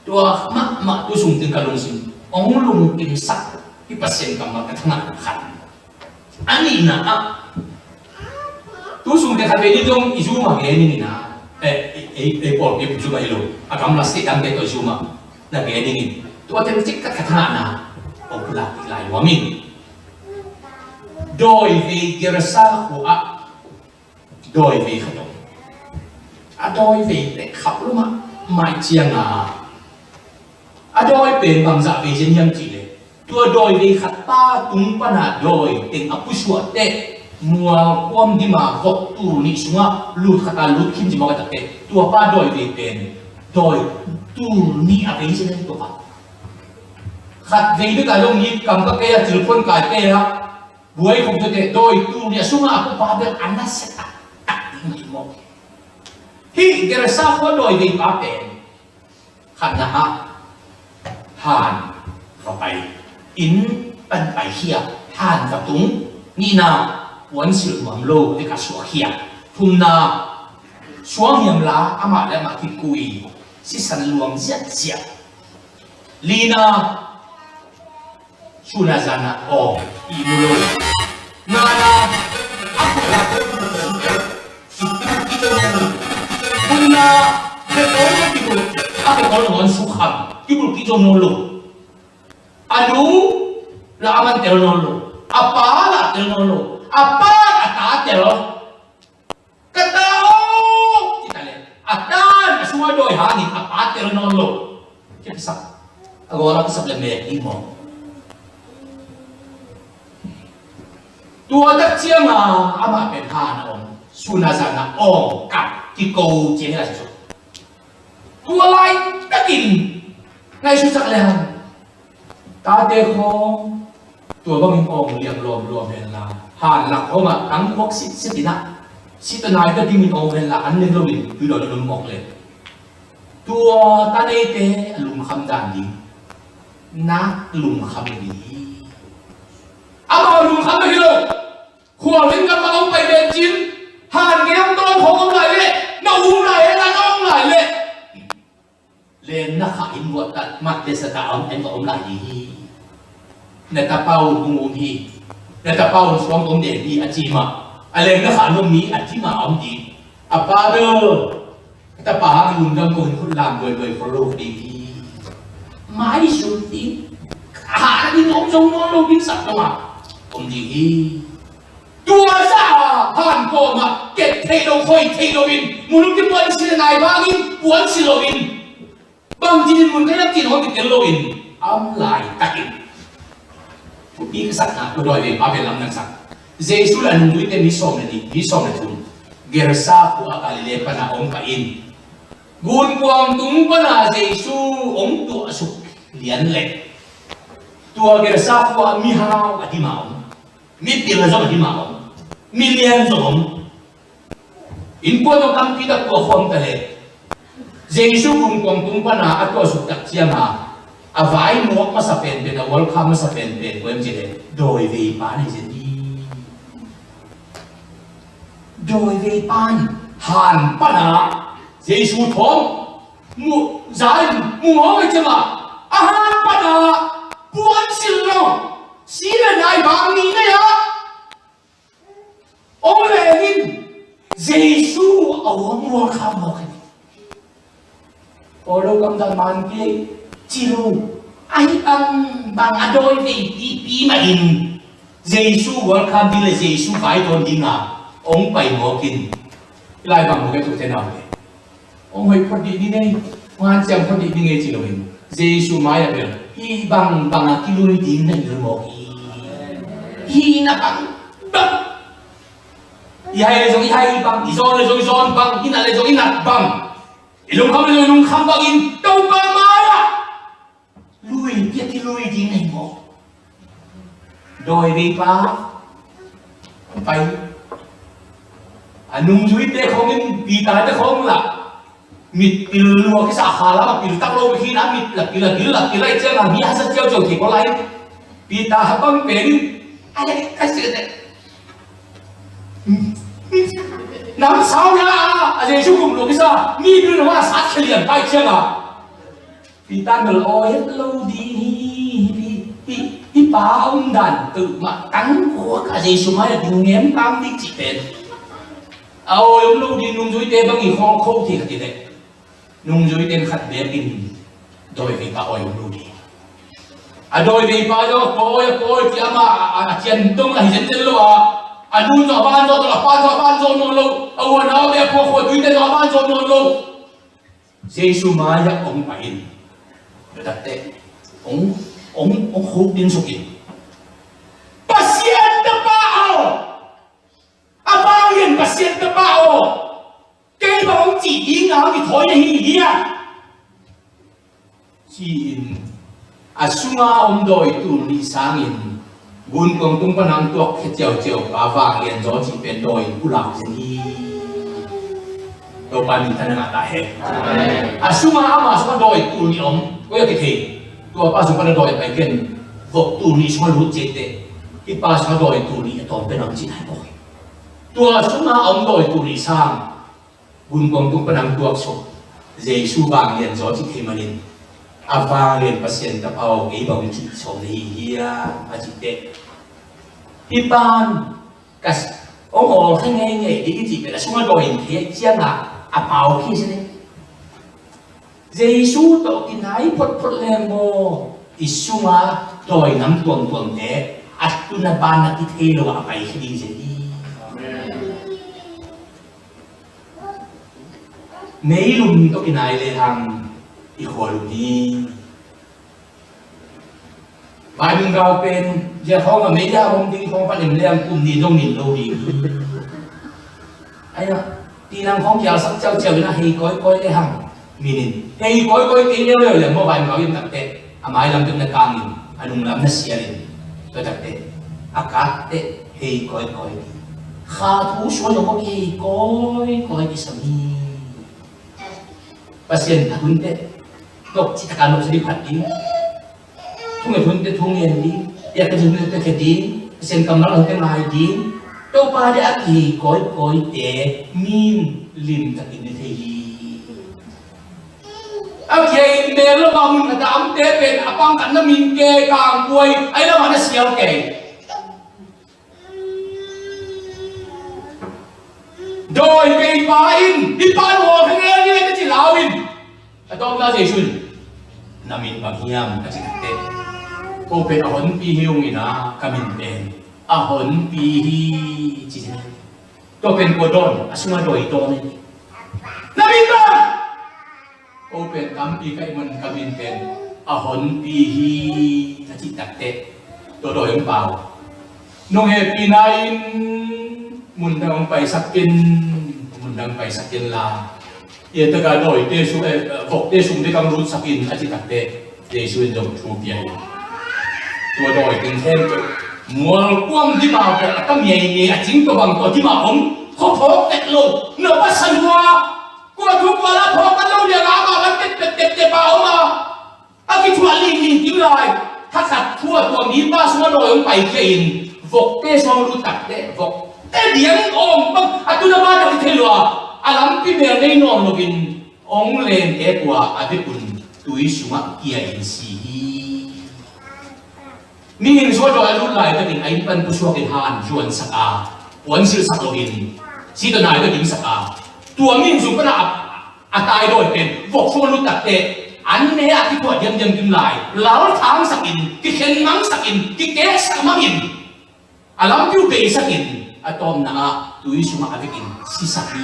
Tua mahmah tu sung teng ka lungsim hong lungkimsak hi. Pasian kammal ka thangah khat. A nihna ah, tu sung teng khat vei ni zong i Zoom ah gen ning a, eh, ei, ei, ei pawlpi Zoom ah hi lo, a gamla state dangte tawh i Zoom ah na gen ning in. Tua teng cik khat ka thangahna hong pulak lai nuam ing. Dawivei Gerasa khua ah dawivei khat om. A dawivei pen khauh lua mahmah ciangin, a dawi pen bangzah vei zen hiam cih leh, tua dawivei khat pa tung pana dawi teng a pusuah teh, mual kuam dim a vok tul nih sungah lut khat a lut khin ci mawk a tak teh, tua pa dawivei pen dawi tul nih a vei zen hi tua pa. Khat vei bek a dong nih kam ka kei a, cilphuan kai kei a, buai khong tawh teh dawi tul nih a sungah a pupa bel a nasia taktak ding hi mawk. Hih Gerasa khua dawivei pa pen khatna ah han va pai, inn pan pai khia, han va tung. Nihna, puansilh nuam lo bek a suak khia. Thumna, suang hiam la amah le amah kikui, sisan luang ziahziah. Lina, sun a zan a aw ihmu lo. Ngana, a khut a khut. Buna, khe tawl lo kibulh, a khe tawl lo hong sukham, kibulh kizom nawn lo. A nu la a man tel nawn lo. A pa la tel nawn lo. A pa a ta tel. Ka ta aw, ci ta leh, a tan a sungah dawi hangin a pa tel nawn lo. Kipsak. A gawla kipsak le mek i maw. Tua tak ciangin amah pen han a om. Sun a zan a awng kap kiko ciangin a si suk. Tua laitakin ngaihsutsak le hang. Tate khawng tua bangin awng liang lawmlawm henla, han lak khawngah tangkhuak sitsit inah, sit a nai ka dimin awng henla, an nen loin tuidawn in om mawk le. Tua ta neite a lungkham dan ding, nak lungkham ding hi. Amau lungkham hi lo. Khualzin kam bang hong pai bencin, han ngeum tawn khawng om lai leh, na um lai leh, na om lai leh. Len na khah in vuah tat, mat le sa ta om, en va om lai ding hi. Na tapa un hong um hi. Na tapa un suang om den hi, a ci mah. A len na khah lum mi, a ci mah om ding. A pa bel, a tapa hang lungdam ko in khut lam buaibuai khol lo ding hi. Mai sun ding. Khah na ding om zong nawn lo ding sak dong a. Om ding hi. Tua sa han kawmah ket theih lo, khoi theih loin, mun kipuan sin a nai bangin puan si loin, bang cinin mun ka hiam cin hong kitel loin, a om laitakin. Thupi ka sakna, tua dawi vei pa pen lamdang sak. Jesu le a nungzuite mi sawm le nih, mi sawm le thum, Gerasa khua a Galilee pana hong pai in, gunkuang tung pana Jesu hong tuahsuk lian leh, tua Gerasa khua ah mihau a dim a om. Mipil zong a dim a om. Milian zong om. Innkuan zong tampi tak tua khawm ta leh, Jesu gunkuang tung pana a tuahsuk tak cianga a vai muak masa penpen, a welcome masa penpen kua hiam cih leh, dawivei pa hi zen hi. Dawivei pan han pana Jesu thawm mu, za in mu ngawng hi cianga, a han pana puan silh lo, si le nai bang ni nei a om lengin Jesu a hong mual kha mawk hi. Aw lo, gamdang man kei ci lo. Ahi bangbang a dawi veipipi mahin Jesu welcome ding le Jesu vaitawn dinga hong pai mawkin, lai bang mawk e, tute naute. Hong hoih phot dih ding ei, hong hanciam phot dih ding ei ci loin, Jesu mai-ah bel hih bangbang a kilui ding na hi lo mawk hi. Hih na bangbang, i hai le zong i hai bang, i zawn le zong i zawn bang, i nat le zong i nat bang, i lungkham le zong i lungkham bangin Topa mai-ah lui, pia kilui ding na hi mawk. Dawiveipa pai. A nungzuite khawngin, Peter te khawng lah, mitpil lua kisa kha lam a pil tak lo hi na, mit la pil a, bil la pil a, i ciang a mi a sa ciauciau thei ko lai. Peter ha bang pen in, a le ka si te. Namsau la a, a Jesu gum lo kisa mi bil lo a sat khelian pai ciang a, Peter bel awi het lo ding hi, hi, hi, hi pa om dan tu mah tang khuak a Jesu mai a ding nem tang ding cih pen. A awi om lo ding nungzuite bang i khawng kho thei kha ti leh. Nungzuite in khat bekin dawiveipa awi om lo ding. A dawiveipa zong a pawi, a pawi ci ama a, a, a cian dong a hi zenzen lo a. A nu zong a van zong a pa zong a van zong nawn lo. A uana a bia khua khua tuite zong a van zong nawn lo. Jesu mai-ah hong pai in. Tua takteh hong, hong, hong khuk din suk in. Pasian tapa aw! A vanglian Pasian tapa aw! Kei bang hong cih ding a hong kithawi na hi hiam? Ci-in a sunga om dawi tul nih sangin gunkuang tung pan hong tuak khia ciauciau pa vanglian zaw cih pen dawi in pulak zen hi. Topa min thang na ngah ta hen. A sunga ama sunga dawi tul nih om, koi a kithei? Tua pa sung pan a dawi pai ken vok tul nih sunga lut ciat teh, hih pa sunga dawi tul nih a tawm pen om cih nai koi. Tua sunga om dawi tul nih sang gunkuang tung pan hong tuaksuk Jesu vanglian zaw cih thei manin, a vanglian Pasian tapa aw, kei bang hong cih sawm na hi hiam a cih teh, hih pan ka s-, hong awlkhia ngeingei ding i cih pen a sunga dawi in thei ciangah a pau khi si ni. Jesu tawh kinai photphot leng maw, i sunga dawi nam tuamtuamte a tun a ban a kithei lo a pai khi ding zen hi. Meilum tawh kinai lehang i khua lum hi. Vaimim gau pen zia khawng a mei a om ding khawng pan em lehang kum ni dong nin lo ding hi. Aia, tinang khawng kialsak ciauciau in a hei kawikawi lehang min in hei kawikawi kei leuleu leh maw vaimim gau in takteh a mailam pen na kangin a nunglam na sialin. Tua takteh a katteh hei kawikawi, kha thu suai lo maw hei kawikawi kisam hi. Pasian a hunte tawh cih taka nopsa ding phat ding. Thungen hunte thungen ding. Piak ka hunte piak ding. Pasian kammal hunte ngai ding. Topa ding a kihei kawikawite min limtakin na thei hi. A kihei mel lo a mun khat a omte pen a pang khat na min ke kangkuai a i lamah na sial kei. Dawi kei pa in, hih pa in hua kha ngen ngen a ci lau in. A tawpna Jesu in, na min bang hiam a ci takteh, ko pen a honpi hi ung in a, ka min pen a honpi hi ci hi. Tua pen kua dawn, a sunga dawi dawn hi. Na min bang? Ko pen tampi ka hih man ka min pen a honpi hi a cih takteh, tua dawi hong pau. Nong hehpihna in mun dang hong paisak in, mun dang paisak in la. Ia taka dawite sung, eh, vokte sung bek hong lutsak in a cih takteh, Jesu in zong thu pia hi. Tua dawi teng khempeuh mualkuam dima vok a tam ngeingei a cing tua bang tua dima om khuaphawk tek lo na pasal hua. Kua thu kua la phawk a lo liang a, amah van tep tep tep tep a om a, a kithuah lingling kim lai. Thakhat thu a tua mipa sungah dawi hong paikhia in, vokte sungah lut takteh, vokte diang awm bang a tun a ban a kithei lua, a lampi mel nei nawn loin hong lente kua a bek un tui sungah kia in si hi. Mihing sungah dawi a lut laitakin a inn pan pusuakin han zuansak a, puansilhsak loin, si tawh nai tawh dingsak a, tua mihing sung pan a, a tai dawi pen vok sungah lut takteh, an ne a kithuah diamdiam kim lai, lalthangsakin, kikhenmangsakin, kikeksak mangin, a lampi uh beisakin, a tawpna ah tui sungah a vekin sisak hi,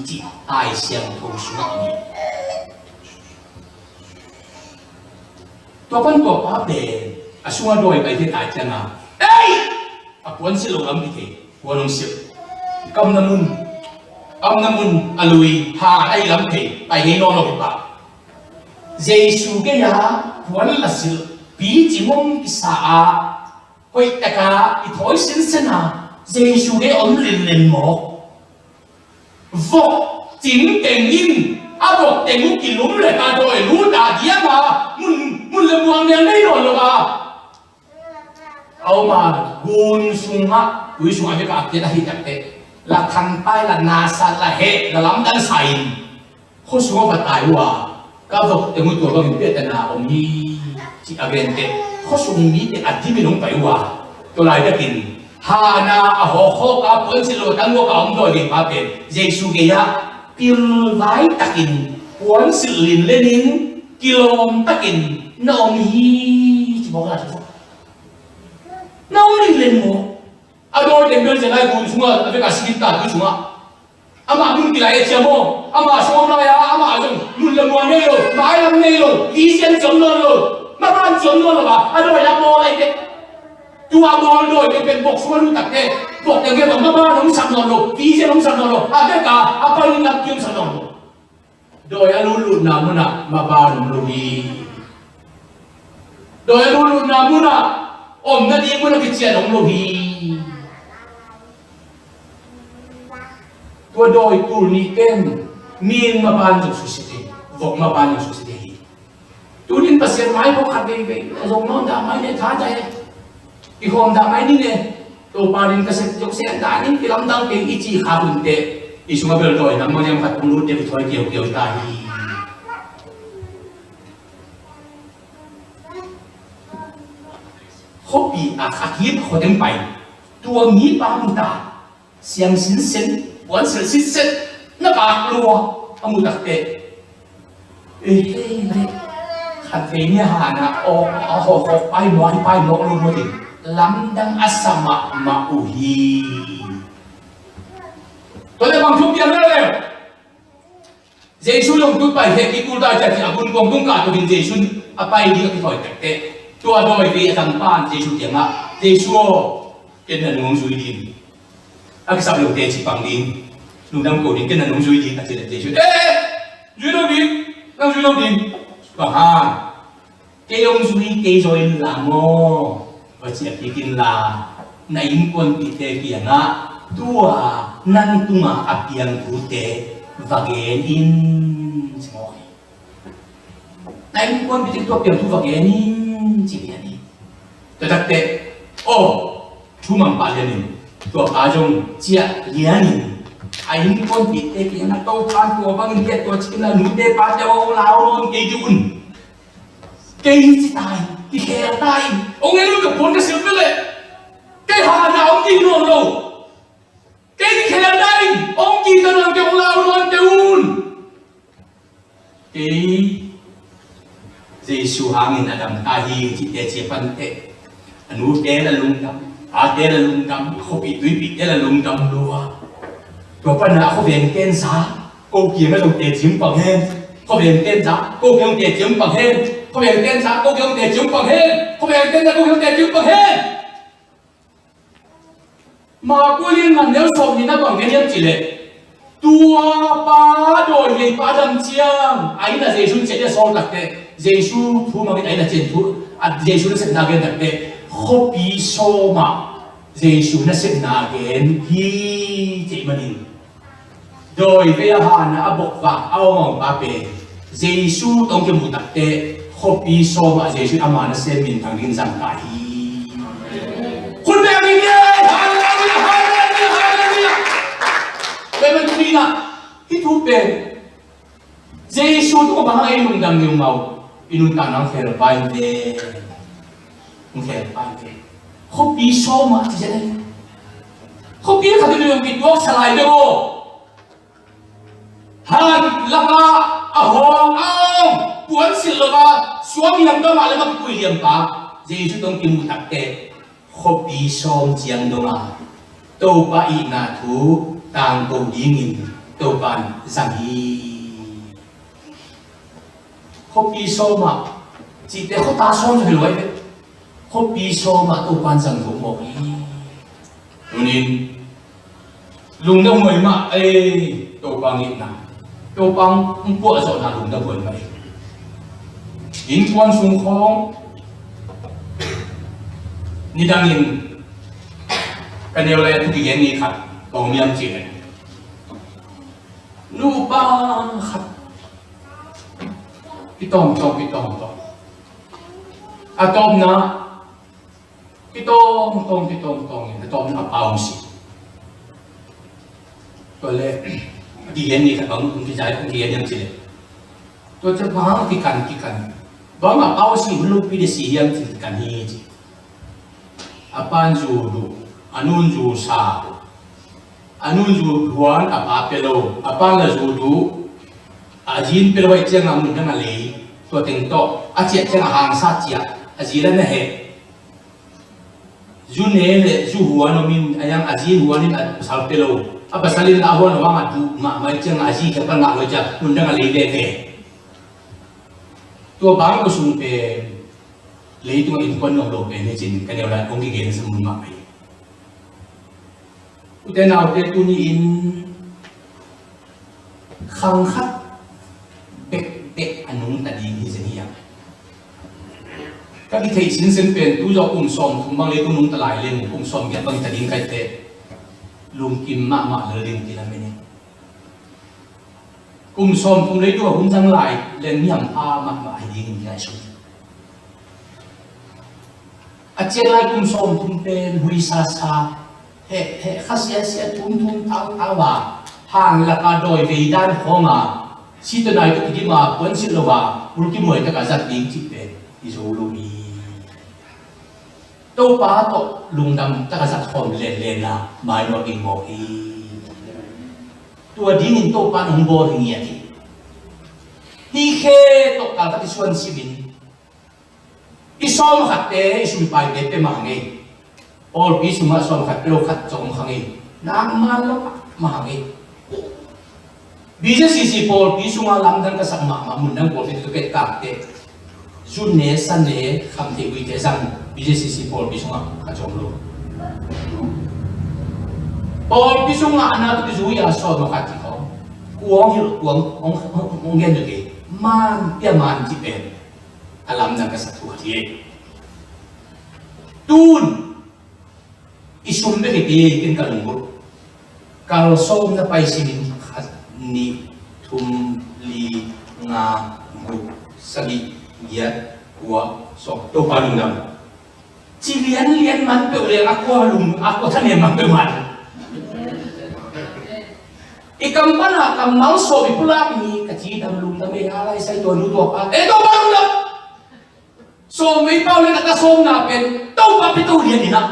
cih Lai Siangtho sungah om hi. Tua pan tua pa pen a sungah dawi pai thei ta ciangin, ei! A puan silh lo lam kithei, puan hong silh. Kamna mun, kamna mun a lui, ha, a hi lam thei, pai ngei nawn lo hi pah. Jesu gei-a puan la silh, picing hong kisa a, hoih taka i thawi sinsen a, Jesu gei om linlen mawk. Vok cing teng in a vok teng uh kilum le ka dawi lut a diam a, mun, mun le muang nel nei nawn lo a. A om a, gun sungah, tui sungah vek a kiat a hi takteh, la thangpai, la nasat, la heh, la lamdang sa-in khuasung ah va tai uh a, ka vok teng uh tua bangin piahtana om hi, ci a genteh khuasung mite a dimin hong pai uh a, tua laitakin Hana a hawkhawk a puansilh lo a tangguak a om dawi veipa pen Jesu gei-ah pilvai takin puansilh linlenin kilawm takin na om hi, ci mawk a, na om linlen maw? A dawi teng bel zia lai gun sungah a vek a sikin ta tui sungah amah mun kilai a ciam aw, amah sawm lai a, amah zong mun le mual nei lo, mailam nei lo, vision ciam nawn lo, maban ciam nawn lo a, a dawi a bawl lai teh. Tua bawl dawi teng pen vok sung a lut takteh vok teng pen maban hong sak nawn lo, vision hong sak nawn lo, a vek a, a panin lam kiam sak nawn lo. Dawi a lutlutna munah maban om lo hi. Dawi a lutlutna munah om nading munah kician om lo hi. Tua dawi tul nih pen ming maban zong susia thei, vok maban zong susia thei hi. Tunin Pasian mai khawng khat veivei a zong nawn dah mai ne, tha dah e, i khawm dah mai ni ne. Topa in ka sep zong sep dah ni, i lamdang kei i cih kha hun teh i sungah bel dawi nang mangziam khat hong lut teh i thawi kiaukiau ta hi. Khuapi a, a kip khuateng pai, tua mipa mu ta, siam sinsen, puansilh sinsen, na vak lua a mu takteh, ei, hei, hei, khat vei ni a Hana aw, a hawkhawk pai mawk, hi pai mawk lo maw, tin lamdang a sa mahmah uh hi. Tua leh bang thu piang leuleu? Jesu zong tu pai he, kikul ta ciah ciah a gunkuang tung kah tukin Jesu a pai ding a kithawi takteh, tua dawi vei a tangpa'n Jesu kiangah, Jesu aw, ken na nung hong zui ding. A kisap lote cih pang ding, lungdam ko ding, ken na nung zui ding, a cih leh Jesu, eh, eh, zui lo ding, nang zui lo ding. Bang hang? Kei hong zui kei zaw inla maw, va ciah kik inla, na innkuanpihte kiangah tua nang tungah a piang thute va gen in, ci mawk hi. Na innkuanpihte tua piang thu va gen in, ci lian hi. Tua takteh, aw, thumang pah lianin tua pa zong ciah lianin a innkuanpihte kiangah, Topa, tua bangin biak tua cikin la, nute pate aw, lau nawn kei dih un. Kei hi ci ta in, kikhel ta in. Hong en un, ka puan ka silh ve leh. Kei Hana hong kih nawn lo. Kei kikhel ta in, hong kih ta nawn, kei hong lau nawn kei un. Kei Jesu hangin a dam ta hi, ci teci a pan teh, a nute la lungdam, pate la lungdam, khuapi tuipihte la lungdam lua. Tua pan a khuaveng tensa ko kiangah zong teci hong pang hen. Khuaveng tensa ko kiang teci hong pang hen. Khuaveng tensa ko kiang teci hong pang hen. Khuaveng tensa ko kiang teci hong pang hen. Marka lian nga, neu sawm nihna bang gen hiam cih leh, tua pa dawi veipa a dam ciang a inn ah Jesu in ciah ding a sawl takteh, Jesu thu mangin a inn ah ciah thu, a Jesu nasepna gen takteh, khuapi sawm ah Jesu nasepna gen hi, cih manin dawi vei a Hana a bokvak a awngawngpa pen Jesu tawh hong kimu takteh, khuapi sawm ah Jesu in ama nasem minthang dingin zang ta hi. Khut beng ni, halleluiah, halleluiah, halleluiah. Tua ahih manin tuni-in ah hih thu pen Jesu tungah bang hang ei lungdam ni uh, mau i nuntakna hong khel pai ve. Hong khel pai ve. Khuapi sawm ah ci zen. Khuapi khat in zong kituak sa lai deuh aw. Han lakah a hawng a om, puansilh lo a, suang hiam gam ah lam ah kipui liampa Jesu tawh hong kimu takteh, khuapi sawm ciang dong a Topa itna thu tangko dingin Topa in zang hi. Khuapi sawm ah cihte khuata sawm hi lo ahi ve. Khuapi sawm ah Topa in zang zo mawk hi. Tunin lungdam huai mah ei, Topa ngitna, Topa hong puahzawhna lungdam huai mah ei. Innkuan sung khawng nidangin ka neu lai a thu kigen ni khat bang om hiam cih leh, nupa khat kitawngtawng, kitawngtawng, a tawpna kitawngtawng, kitawngtawng in a tawpna a pa hong si. Tua le, a kigen ni khat bang hong kizai, hong kigen hiam ci le. Tua ciang bang hang kikan, kikan. Bang a pau si hun lungpi de si hiam ci kikan hi ci. A pan zu duh, a nun zu sa. A nun zu huan, a pa pia lo, a pan la zu duh, a zin pia lo, a ciang a mun dang a lei. Tua teng tawh, a ciah ciang a hangsa ciah, a zin a na heh. Zu ne le zu huan om in, a yang a zin huan in a pasal pia lo. A pasal in la huan a vang a duh mahmah ciang a zi khia pan ngah lo ciang mun dang a lei veve. Tua bang ko sung pen leitung a innkuan nuam lo pen hi cin ka neu lai kong kigen sa mun mah pai. Ute naute tuni in khang khat bekbek a nungta ding hi zen hiam? Ka kitheih sinsen pen tu zawh kum sawm thum bang leitung nungta lai leng kum sawm giat bang ta ding kaite lungkim mahmah lel ding ti lam in. Kum sawm thum leitung a hun zang lai leng niam pha mahmah hi ding in kiai sung. A ciang lai kum sawm thum pen hui sa sa, heh heh kha sia sia, thum thum tau tau a, hang lak a dawi vei dan khawng a, si tua nai tua kidim a puan silh lo a, bul kimuai tak a zat ding cih pen i zo lo hi. Topa tawh lungdam tak a zat khawm lenlen a, mai nawk ding mawk hi. Tua dingin Topa in hong bawl hi ngiat hi. Hih khe tawh kalkhat i suan simin, i sawm khatte, i suipaite pia mah hang ei. Pawlpi sungah sawm khat pia lo khat zong om kha ngei. Nak man lo mah hang ei. B J C C pawlpi sungah lamdang ka sak mahmah, mun dang pawlpi tu pet kakte, zu ne sa ne, kham thei uite zang B J C C pawlpi sungah khat zong om lo. Pawlpi sungah a na tu kizui a sawm khat ti khawng, kuang hilh kuang hong gen lo kei. Man pia man ci pen a lamdang ka sak thu khat hi. Tun i sum bek hi ken ka lunggulh. Kal sawm na pai simin khat, nih, thum, li, nga, guk, sagih, giat, kua, sawm. Topa lungdam. Ci lianlian man peuh leng a kua lung, a kua thanem man peuh man. I kam pan a kammal sawm i pulak ni ka ci dam lungdam ei a lai sai tua nu tua pa. Ei Topa lungdam. Sawm vei pau le na ka sawmna pen Topa pia to lian in ah.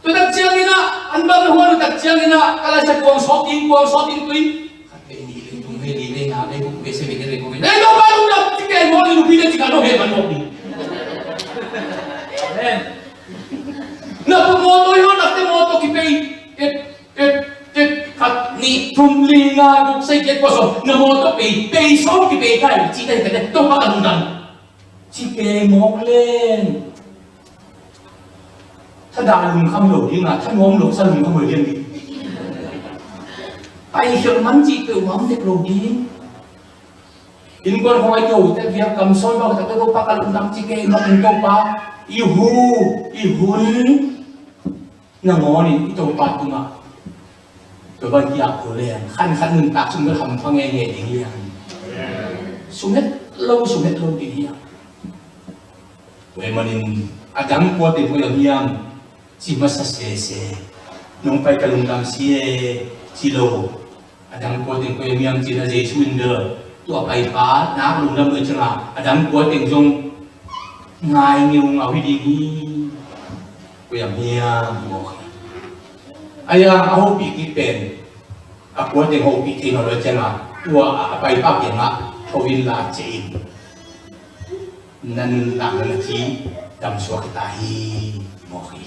Tua tak ciangin ah, an bang na huan tua tak ciangin ah, ka laisa kuang sawt ding, kuang sawt ding tui. Khat vei nih vei thum vei li vei nga vei guk vei sia vei nih vei guk vei. Ei Topa lungdam, ci ken mawk ni lupi na ci ka no he man mawk ni. Amen. Na pu mawtaw hi lo, na te mawtaw kipei. Et, et, et, khat, nih, thum, li, nga, guk, sagih, giat, kua, sawm. Na mawtaw pei, pei sawm kipei kai, ci kai kai, Topa ka lungdam. Ci kei mawk len. Thadah lungkham lo ding a, thanuam lo sa lungkham lo ding. Pai hial man ci peuh mam dek lo ding. Innkuan khawng ai keu te vial kam sawi bang tak Topa ka lungdam ci kei mawk in Topa. I hu, i hun. Nangawnin i Topa tungah tua bang kiak kul leng khankhat nuntak sung bel hampha ngeingei ding hiam? Sum het lo, sum het lo ding hiam? Tua ahih manin a dang kuate koi a hiam ci masa sese. Nong pai ka lungdam si e ci lo. A dang kua teng koi a hiam cih leh Jesu in bel tua paipa nak lungdam lo ciangin a dang kua teng zong ngai ngeungau hi ding hi. Koi a hiam mawk hi. A hiang a hopih kik pen a kua teng hopih thei nawn lo ciangin tua a paipa kiangah tho in la ciah in. Na nuntakna na ci damsuak hi ta hi. Mawk hi.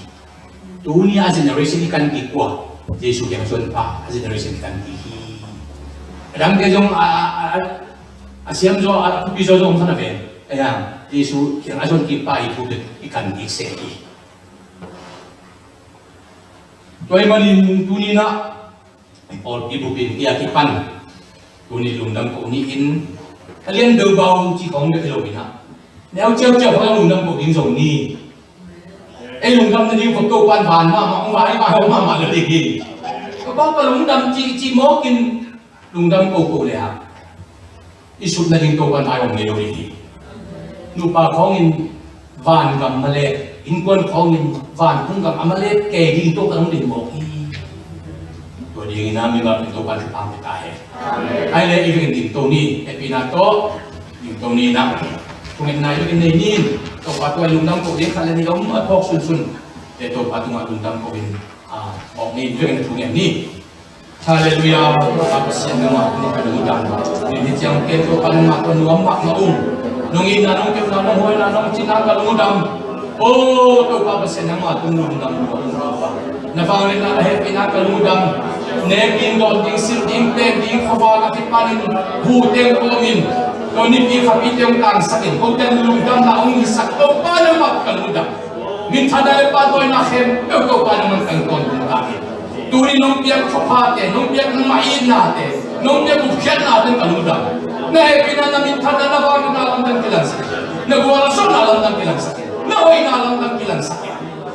Tuni a generation i kan kik kua Jesu kiang suan pa a generation i kan kik hi. A dangte zong a, a, a, a siam zaw a thupi zaw zong khan a ven. A hiang Jesu kiang a suan kik pa i thu i kan kik se hi. Tua ahih manin tuni na Pawlpi bupin kei a kipan tuni lungdam ko ni in a lian deuh bau ci khawng bek hi lo in ah neu ciauciau khawng lungdam ko ding zo ni. Ei lungdam nading khop to pan van mahmah hong vai vai hong mahmah lo ding hi. Ka bau ka lungdam ci ci mawk in lungdam ko ko le ah. I sut nading Topa nai om ngei lo ding hi. Nupa khawngin vangam malet, innkuan khawngin vantung gam a malet kei ding Topa nong ding mawk hi. Dingin a mi ngah in Topa thupha pia ta hen. Ahi le i vekin dingto ni, hehpihna tawh dingto ni na. Thungetna i vekin nei ni. Topa tua i lungdam ko ding khat le nih om a phawk sunsun. Te Topa tungah lungdam ko in, ah, phawk ni, i vekin thungen ni. Halleluiah. Topa Pasian nangmah tungah ka lungdam. Ni ni ciang ken Topa nangmah tungah nuam mahmah ung. Nong itna, nong kepna, nong huaina, nong cihna ka lungdam. O Topa Pasian nangmah tungah lungdam. Na vangliatna, na hehpihna ka lungdam. Nek ding, dawn ding, silh ding, pen ding, khuavak a kipanin hu teng kawmin, tua nipi khapi teng tangsakin, kote lungdamna hong hisak Topa nangmah ka lungdam. Minthanna le pahtawina khempeuh Topa nangmah tang tawntung ta hi. Tuni nong piak thuphate, nong piak nangmah itnate, nong piak gupkhiatnate ka lungdam. Na hehpihna, na minthanna, na vangliatna lamdang kilangsak. Na gualzawhna lamdang kilangsak. Na hoihna lamdang kilangsak.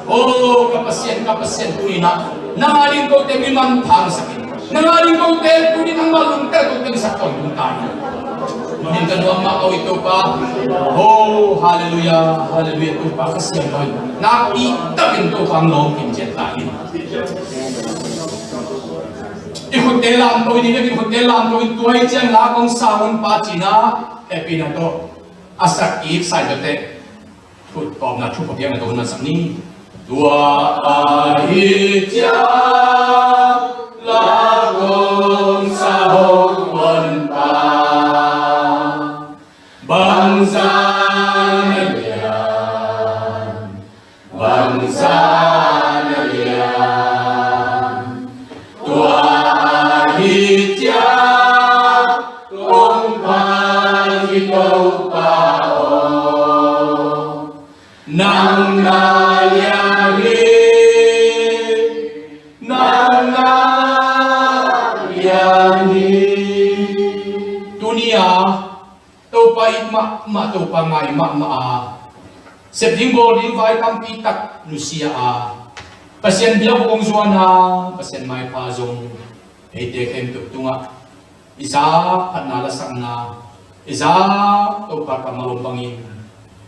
O ka Pasian, ka Pasian, tuni-in ah nang a ding kote mi manpha hong sak in. Nang a ding kote tuni-in nangmah lungtang kote mi sak tawntung ta in. Nong in ka nuam mah ko i Topa. O halleluiah, halleluiah, Topa Kha Siangtho in nakpi takin Topa hong lawm kim ciat ta in. I khutte lamto in, i khutte lamto in, tua hi ciang la kong sa hun pa cihna, hehpihna tawh a sak i sai tawte. Khuttawpna thu pha piakna tawh hun a sak ni. Tua ahi ciang la kong sa hun pa, bangzah na lian, bangzah na lian. Tua ahi ciang kong pang i Topa aw. Nang na lian hi, nang na lian hi. Tuni-a Topa it mahmah, Topa ngai mahmah a, sep ding bawl ding vai tampi tak nusia a, Pasian biakbuk hong zuan a, Pasian maipha zong eite khempeuh tungah i zak phatna lasakna, i zak Topa kammal om bangin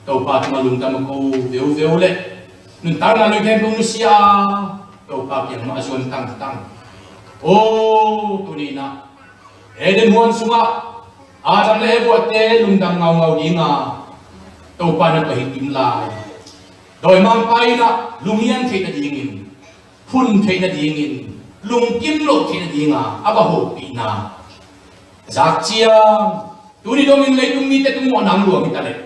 Topa tungah lungdam a ko veuveu le nuntakna lui khempeuh nusia a, Topa kiang mah a zuan tangtang. O tuni-in ah Eden huan sungah Adam le Evate lungdam ngaungau ding a, Topa na pai hi kim lai. Dawimangpa in ah lunghiang theih nadingin, phun theih nadingin, lungkim loh theih nading a a va hopihna zak ciang, tuni dongin leitung mite tung mawhna hong luang hi ta leh,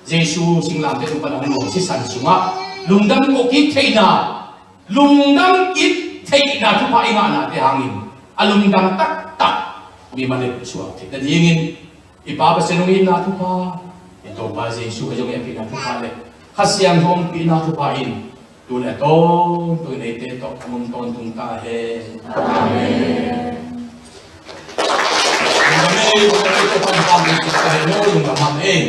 Jesu singlamteh tung pan a hong luang sisan sungah lungdam ko kik theihna, lungdam kik theihna thupha i ngahnate hangin a lungdam taktak mi mah le suak theih nadingin i Pa Pasian hong itna thupha, i Topa Jesu Khazih hong hehpihna thupha le Kha Siangtho hong hehpihna thupha in tu le a tawntung in eite tawh hong om tawntung ta hen. Amen. Amen. Amen.